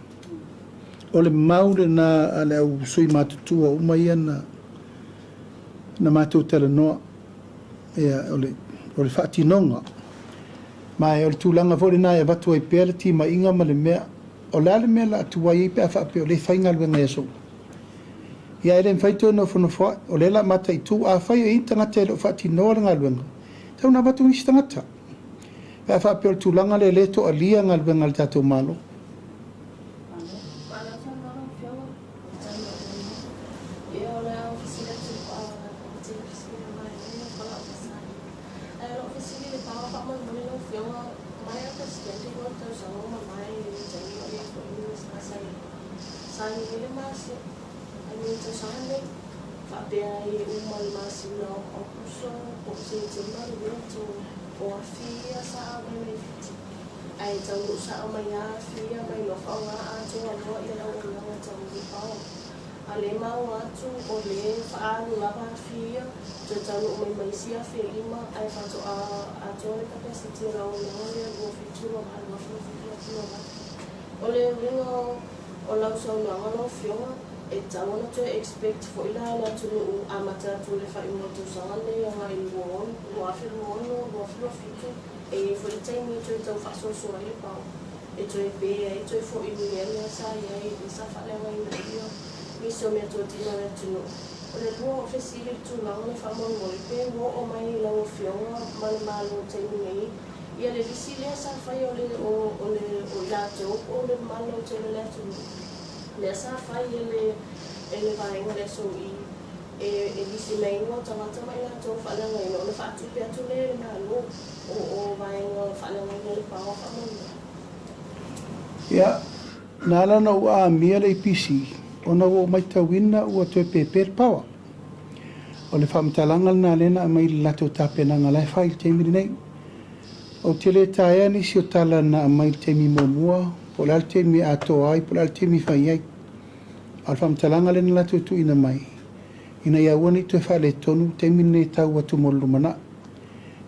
[SPEAKER 1] O le mau lena a le au sui matutua uma ia na matou talanoa. Ia, o le, o le faatinoga. Ma o le tulaga foi lena e avatu ai pea le timaiga ma le mea, o le a le mea o le a tuai ai pe a faapea o lea e fai galuega i aso uma. Ia e le mafai toe nofonofo ai, o lea o le a mataitu. Afai e i ai ni tagata e le o faatinoa le galuega, e tatau ona avatu nisi tagata pe a faapea o le tulaga lea o lea e toalia galuega a le tatou Malo.
[SPEAKER 2] Ae taunuu sao mai lava afi ia ma iloa faaaoga atoa loa le auaunaga tau i le power. A o lea e maua atu o lea e faaalu lava afi ia, toe taunuu mai ma isi 5,000 ae faatoa atoa le capacity o le auaunaga lea 27 28 27 28. O le uiga o lau saunoaga lau Afioga, e tatau ona toe expect foi la le atunuu amata atu i le faaiuga o le tausaga lenei agai i le 2026, 2027, e i ai foi le taimi e toe tau faasoasoa ai le power, e toe pe ai, toe foi i le mea sa i ai, sa faaleagaina ai nisi o meatotino a le atunuu. O le lua o fesili i le tulaga lea faamolemole, pe ua oo mai i lau Afioga ma le Malo i le taimi nei ia le lisi lea sa fai o le o o le o i latou po o le mamalu lautele o le atunuu lea sa fai e le e le vaega o le SOE e e lisi mai ai igoa o tagata ma i latou faaleagaina ona faatupe atu lea e le Malo o o vaega faaleagaina le power faamolemole.
[SPEAKER 1] Ia, na ala ona ou aamia le EPC, ona ua ou matauina ua toe pepe le power. O le faamatalaga lena lea na aumai i le latou tapenaga la e fai i le taimi lenei. Ou te le taea nisi o tala na aumai i le taimi muamua, po o le a le taimi e atoa ai, po o le a le taimi e fai ai. A o le faamatalaga lea na latou tuuina mai, ina ia aua ne i toe faaletonu le taimi lenei e tau atu mo le lumanai.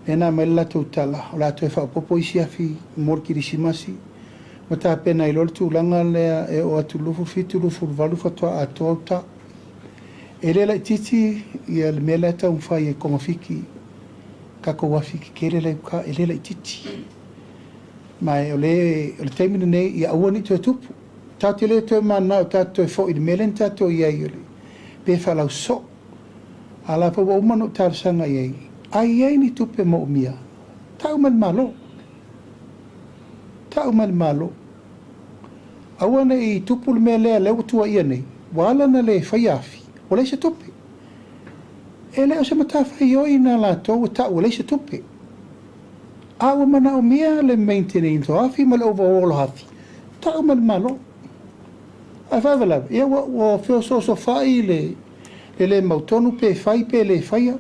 [SPEAKER 1] Lea na aumai le latou tala, o le a toe faaopoopo isi afi mo le Kerisimasi, ma tapena ai loa le tulaga lea e oo atu i le 27, 28 faatoa atoa uta. E le laitiiti ia le mea lea e taumafai e togafiti tatou afi tetele la i uta, e le laitiiti. Ma o le, o le taimi lenei, ia aua ne i toe tupu. Tatou te le toe mananao tatou toe foi i le mea lea na tatou i ai, o le pe faalausoo. A o la foi ua uma ona ou talosaga i ai, a i ai ni tupe moomia, tau mai le Malo. Tau mai le Malo. Aua ne i tupu le mea lea, lea ua tuuaia nei, ua ala ona le faia afi, ua leai se tupe. E le o se matafaioi na latou e tau ua leai se tupe. A ua manaomia le maintenance o afi ma le overhaul o afi, tau mai le Malo. Ae faalavelave, ia ua, ua feosoosofai le, le le mautonu pe fai pe le faia.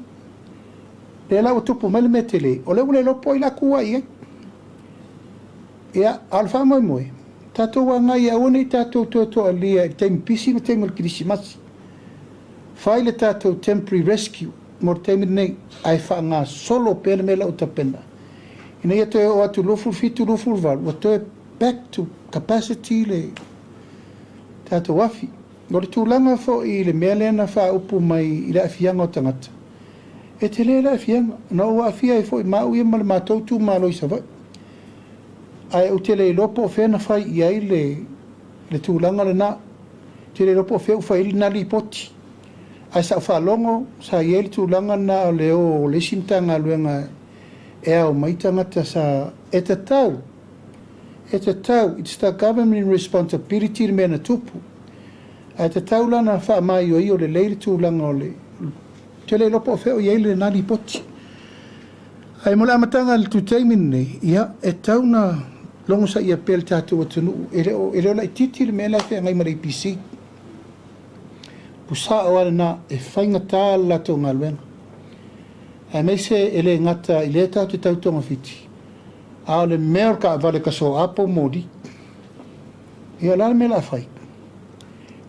[SPEAKER 1] Lea la ua tupu mai le mea tele, o lea ua le iloa po o ai o le a tu ai i ai. Ia, a o le faamoemoe, tatou agai ia aua ne i tatou toe toalia i le taimi pisi ma taimi o le Kerisimasi. Fai le tatou temporary rescue mo le taimi lenei, ae faagasolo pea le mea la ua tapena, ina ia toe oo atu 27, 28 ua toe back to capacity le tatou afi. O le tulaga foi i le mea lea na faaupu mai i le aafiaga o tagata, e tele le aafiaga. Na ou aafia ai foi ma au ia ma le matou itumalo i Savaii. Ae ou te le iloa po o fea na fai i ai le, le tulaga lena. Ou te le iloa po o fea ua fai ai lena lipoti. Ae sa ou faalogo sa i ai le tulaga lena o le o o le isi Matagaluega e ao mai tagata sa e tatau, e tatau, it's the government responsibility le mea na tupu. Ae tatau la ona faamaioio lelei le tulaga o le, ou te le iloa po o fea o i ai lena lipoti. Ae mo le amataga i le taimi lenei, ia, e tatau ona logosaia pea le tatou atunuu, e le o, e le o laitiiti le mea la e feagai ma le EPC. Pusa o lena, e faigata le latou galuega. Aemaise e le gata i lea tatou te tau togafiti, a o le mea o le taavale tasoa po o moli. Ia o le a le mea o le a fai?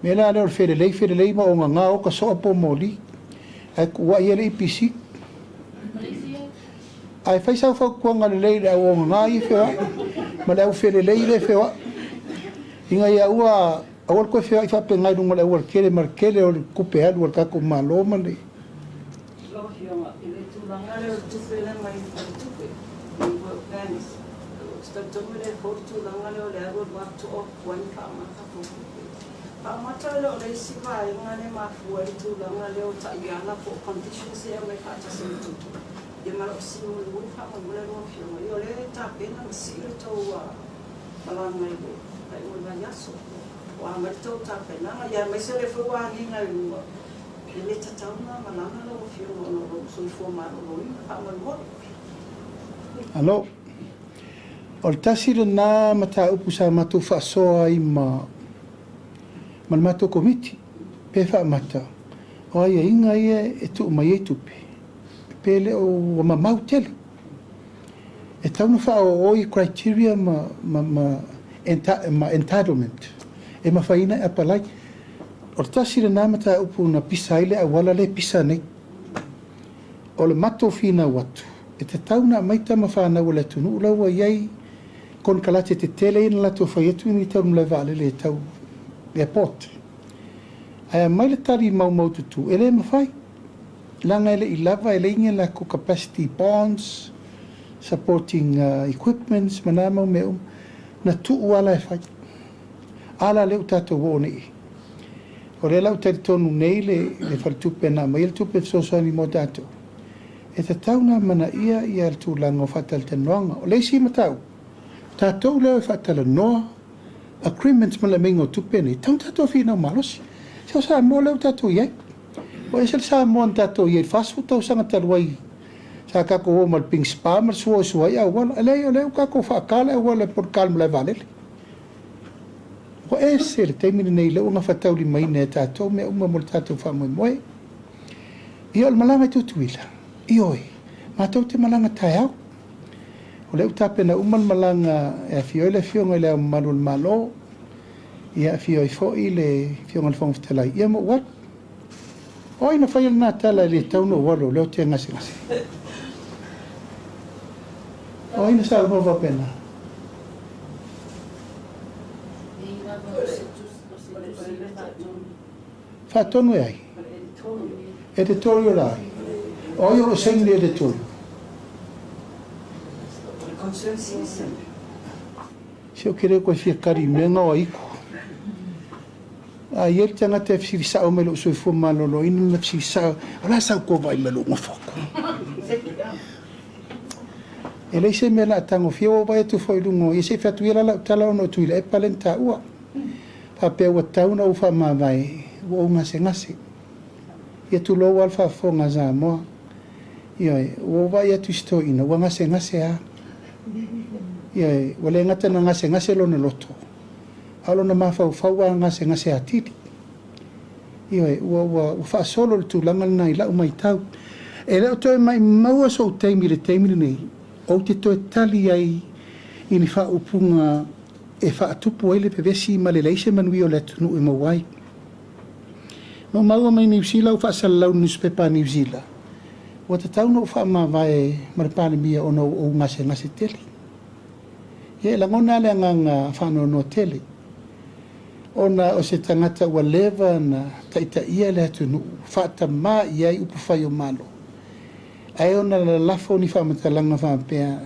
[SPEAKER 1] Mea la lea o le felelei felelei ma ogaga o tasoa po o moli. Ae tuuai ai le EPC. Ae fai sau fautuaga lelei i le au ogaga ia e feoai ma le au felelei lea e feoai, ina ia aua aua le toe feoai faapena i luga o le aualatele ma le tele o le tupe alu a le tatou Malo ma le
[SPEAKER 3] Lau Afioga i le tulaga lea o le tupe lea mai le faletupe i World Bank. Ou te talitonu e le fou le tulaga lea o le alu alu atu o tuai ona faaaoga tatou tupe. Faamata e le o le isi vaega lea e mafua ai le tulaga lea o taiala po o conditions ia e aumai faatasi ma tupe. Ia ma lou fesili mulimuli faamolemole lau Afioga, ia o lea e tapena ona sii le tou malaga i le faaiuga o le vaiaso. O a mai le tou tapenaga, ia aemaise o lea foi ua agiga i luga, e le tatau ona malaga lau Afioga ona o lou soifua maloloina. Faamolemole.
[SPEAKER 1] Alo. O le tasi lena mataupu sa matou faasoa ai ma ma le matou Komiti, pe faamata o aiaiga ia e tuu mai ai tupe, pe le o ua mamau tele. E tatau ona faaoaoa criteria ma entitlement e mafai ai ona e apalai. O le tasi lena mataupu na pisa ai le auala lea e pisa nei. O le matou finau atu, e tatau ona aumai tama fanau a le atunuu la ua i ai konekarate tetele ia na latou fai atu ni tau malae vaalele e tau airport. Ae aumai le tali maumaututu, e le mafai. Leaga e le i lava, e leai ni latou capacity bonds, supporting equipments ma na mau mea uma. Na tuu ala e fai. A la lea ua tatou oo nei. O lea la ua talitonu nei le faletupe na aumai le tupe fesoasoani mo tatou. E tatau ona amanaia ia le tulaga o faatalatalanoaga. O le isi mataupu, tatou lea e faatalanoa agreements ma le aumaiga o tupe nei, tatau ona tatou finau malosi. Se o Samoa lea ua tatou i ai. Ua ese le Samoa na tatou i ai i le 40 tausaga talu ai sa tatou o ma le ping spa ma le sua o sua ai auala. E leai, o lea ua tatou faata le auala e poloka le malae vaalele. Ua ese le taimi lenei lea ua gafataulimaina e tatou mea uma mo le tatou faamoemoe. Ia o le malaga i Tutuila, ioe, matou te malaga taeao. O lea ua tapena uma le malaga e afio ai le Afioga i le Ao Mamalu o le Malo, ia afio ai foi le Afioga i le Fofoga Fetalai, ia ma ou alu. O ai na faia lena tala e le tatau ona ou alu o lea ou te gasegase? O ai na saunoa faapena?
[SPEAKER 2] Nei lava o se tusi le faatonu.
[SPEAKER 1] Faatonu e ai? Editorial ai. O ai o lo saini le editorial?
[SPEAKER 3] O le concerned citizen.
[SPEAKER 1] Se o ke le koe fia kari mea nga o aiku. A i ai le tagata e fesili sao mai i lou soifua maloloina na fesili sao, o le a sau kou vaai mai i lou nofo atu? E leai se mea o le a tagofia, ua ou vaai atu foi i luga o ia, se i fai atu ia la lau tala ona o Tuilaepa lea na taua. Faapea ua tatau ona ou faamavae, ua ou gasegase. Ia tulou lava le faafofoga a Samoa. Ioe, ua ou vaai atu i si toeaina, ua gasegase lava. Ioe, ua le gata ina gasegase lona loto, a o lona mafaufau ua gasegase atili. Ioe, ua, ua, ua faasolo le tulaga lena i lau matau. E le o toe maumau sou taimi i le taimi lenei, ou te toe tali ai i ni faaupuga e faatupu ai le vevesi ma le leai se manuia o le atunuu e maua ai. Na ou maua mai Niu Sila ou faasalalau i le nusipepa a Niu Sila, ua tatau ona ou faamavae ma le Palemia ona ua ou gasegase tele. Ia e lagona lava le agaga faanoanoa tele, ona o se tagata ua leva ona taitaia le atunuu, faatamā i ai upufai o Malo, ae ona lalafo ni faamatalaga faapea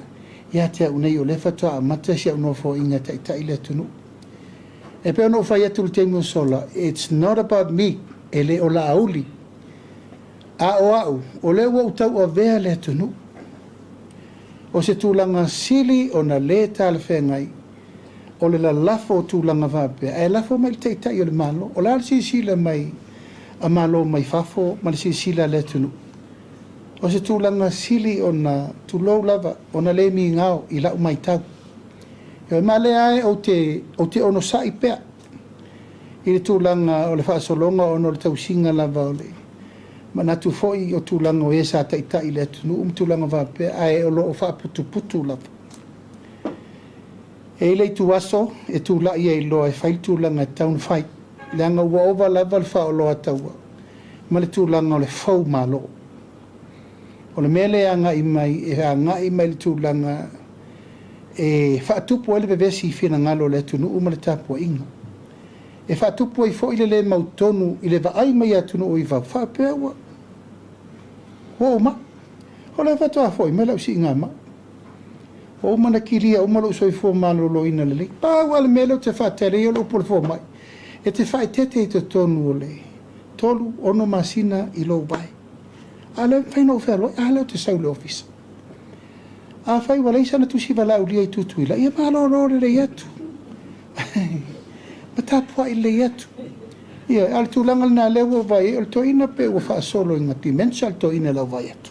[SPEAKER 1] ia te au nei o lea faatoa amata si au nofoaiga e taitai le atunuu. E pei ona ou fai atu i le taimi ua sola, it's not about me, e le o Laauli, a o au, o lea ua ou tauavea le atunuu. O se tulaga sili ona le talafeagai o le lalafo o tulaga faapea, ae lafo mai i le Taitai o le Malo. O le a le silasila mai a Malo mai fafo ma le silasila a le atunuu? O se tulaga sili ona, tulou lava, ona le migao i lau matau. Ioe, ma lea lava ou te onosai pea i le tulaga o le faasologa ona o le tausiga lava o le manatu foi o tulaga o e sa taitai i le atunuu ma tulaga faapea, ae o lo o faaputuputu lava. E i ai le ituaso e tulai ai loa e fai le tulaga e tatau ona fai, leaga ua ova lava le faaoloataua ma le tulaga o le fou malo. O le mea lea e agai mai, e agai mai le tulaga e faatupu ai le vevesi i finagalo o le atunuu ma le tapuaiga. E faatupu ai foi le le mautonu i le vaai mai a atunuu i fafo, faapea ua ou mai. O lea faatoa foi mai lau siigamai. Ua uma ona kilia uma lou soifua maloloina lelei. Pau lava le mea lea ou te faatali ai o le upu a le fomai, e te faaeteete i totonu o le tolu, ono masina i lou vae. A o lea e mafai ona ou fealuai, a lea ou te sau i le ofisa. Afai ua leai sana tusi valaaulia i Tutuila, ia malolo lelei atu ma tapuai lelei atu. Ioe, a o le tulaga lena lea ua ou vaai ai, o le toeaina pei ua faasolo ina dementia le toeaina i lau vaai atu.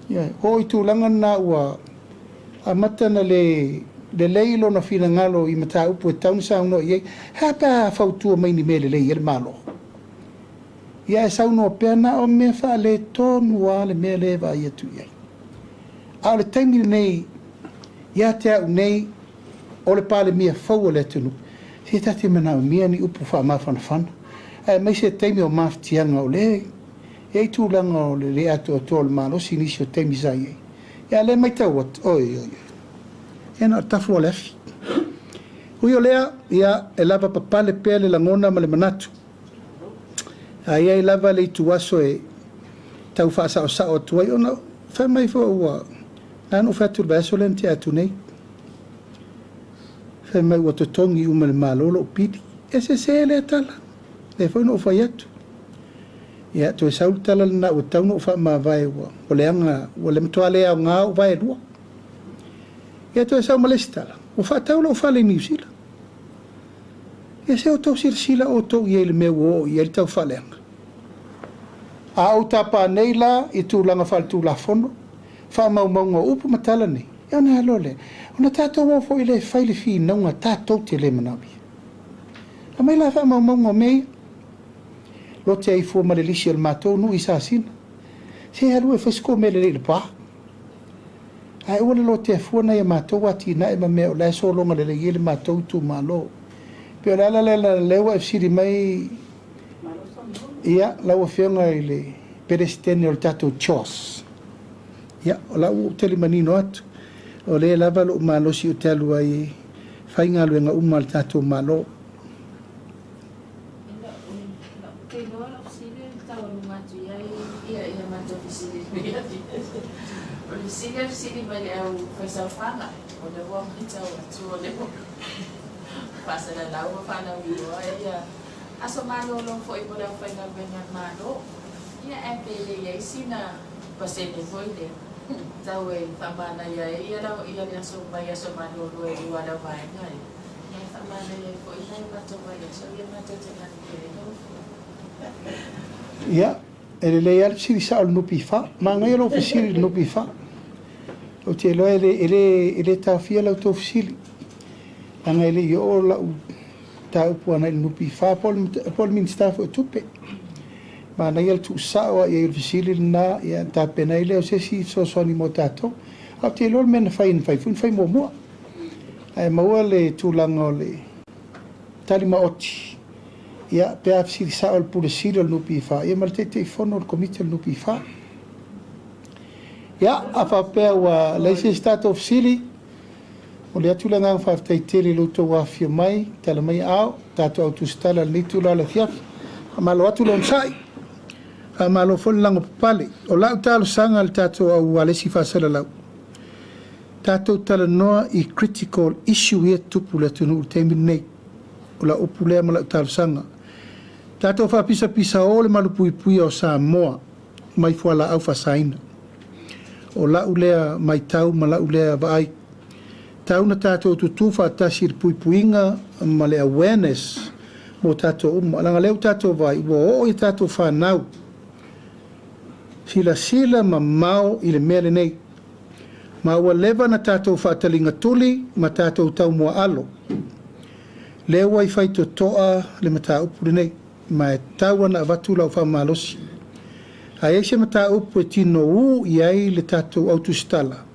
[SPEAKER 1] Ioe, ua oo i tulaga na ua amata ona le lelei lona finagalo i mataupu e tatau ona saunoa i ai. E a pe a fautua mai i ni mea lelei ai le Malo? Ia ae saunoa pea na o mea faaletonu lava le mea lea e vaai atu i ai. A o le taimi lenei ia te au nei, o le Palemia fou o le atunuu, se ta te manaomia ni upu faamafanafana, aemaise taimi o mafatiaga o lea e i ai tulaga o le le atoatoa o le malosi i nisi o taimi sa i ai. Ia a o lea e matau atu, oi oi oi, ia na o le tafu lava o le afi. Ui o lea, ia e lavapapale pea le lagona ma le manatu. A i ai lava le ituaso e tau faasaosao atu ai, ona fai mai foi ua na ona ou fai atu i le vaiaso lea na tea atu nei, fai mai ua totogi uma e le Malo lou pili. E sese lea tala, lea foi na ou fai atu. Ia, toe sau le tala lena ua tatau ona ou faamavae ua leaga, ua matua le aoga ou vae e lua. Ia toe sau ma le isi tala, ua faatau lou fale i Niu Sila. Ia se outou silasila outou i ai i le mea ua oo i ai le taufaaleaga. A ou tapa nei la i tulaga faaletulafono, faamaumauga o upu ma tala nei, ia ona alo lea, ona tatou o foi lea e fai le finauga tatou te le manaomia. Aumai la faamaumauga o mea ia. Lote ai fua ma le lisi o le matou nuu i Sasina. Se alu e fai se tou mea lelei i Lepa. Ae aua le lotea fua nai a matou atinae ma mea o la e sologa lelei ai le matou itumalo. E pei o le ala lea leaga o lea ua e fesili mai ia lau Afioga i le Peresetene o le tatou CHOS. Ia, o la ua ou tali manino atu, o lea e lava lou malosi ou te alu ai e fai galuega uma a le tatou Malo.
[SPEAKER 2] Ia e faamanaia ai foi nai o matou vaiaso ia matou te galulue ai lau Afioga.
[SPEAKER 1] Ia, e lelei lava le fesili sao i le NPF. Manaia lou fesili i le NPF. Ou te iloa e le, e le, e le taofia la outou fesili, leaga e le i oo lau mataupu agai i le NPF po o le, po o le Minisita foi o Tupe. Manaia le tuusao lava i ai o le fesili lena, ia ona tapena ai lea o se isi fesoasoani mo tatou. Ae ou te iloa le mea na fai na fai foi na fai muamua. Ae maua le tulaga o le tali maoti, ia, pe a fesili sao le Pule Sili o le NPF, ia ma le Taitaifono o le Komiti o le NPF. Ia, a faapea ua leai se isi tatou fesili, momoli atu le agaga faafetai tele i lo outou afifio mai, tala mai aao, tatou au tusitala i lenei itula o le afiafi. Faamalo atu le onosai, faamalo foi le lagopapale. O lau talosaga i le tatou au alesi faasalalau, Tatou talanoa i critical issue ia e tutupu i le atunuu i le taimi lenei. O lau upu lea ma lau talosaga. Tatou faapisapisao le malupuipuia o Samoa mai fualaau faasaina. O lau lea matau ma lau lea vaai. Tau na tatou tutu faatasi i le puipuiga ma le awareness mo tatou uma. Leaga lea ua tatou vaai ua oo i a tatou fanau. Silasila mamao i le mea lenei. Ma ua leva na tatou faataligatuli ma tatou taumuaalo. Lea ua i faitotoa le mataupu lenei, ma e tatau lava ona avatu lau faamalosi. A i ai se mataupu e tinou i ai le tatou au tusitala,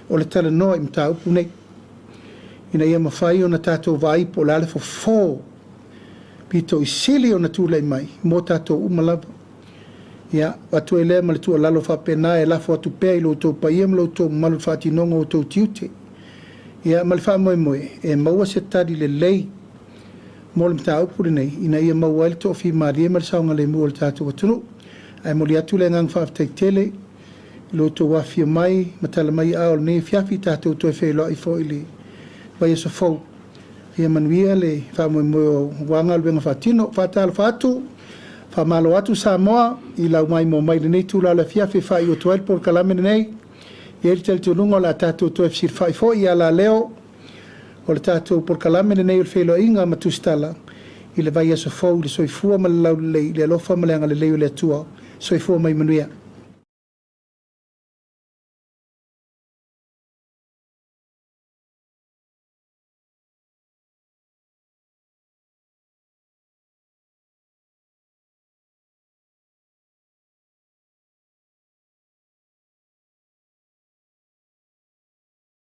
[SPEAKER 1] o le talanoa i mataupu nei, ina ia mafai ona tatou vaai po o le a le fofo pito i sili ona tulai mai mo tatou uma lava. Ia, avatu ai lea ma le tuualalo faapena e lafo atu pea i lo outou paia ma lo outou mamalu i le faatinoga o outou tiute. Ia, ma le faamoemoe e maua se tali lelei mo le mataupu lenei ina ia maua ai le toafimalie ma le saogalemu o le tatou atunuu. Ae momoli atu le agaga faafetai tele I lo outou afifio mai ma tala mai aao i lenei afiafi, tatou toe feiloai foi i le vaiaso fou. Ia manuia le faamoemoe aua galuega faatino. Faatalofa atu, faamalo atu Samoa i lau maimoa mai i lenei itula o le afiafi e faaiu atu ai le polokalame lenei. E i ai le talitonuga o le a tatou toe fesilafai foi i alaleo o le tatou polokalame lenei o le Feiloaiga ma Tusitala i le vaiaso fou i le soifua ma le laulelei, i le alofa ma le agalelei o le Atua. Soifua ma ia manuia.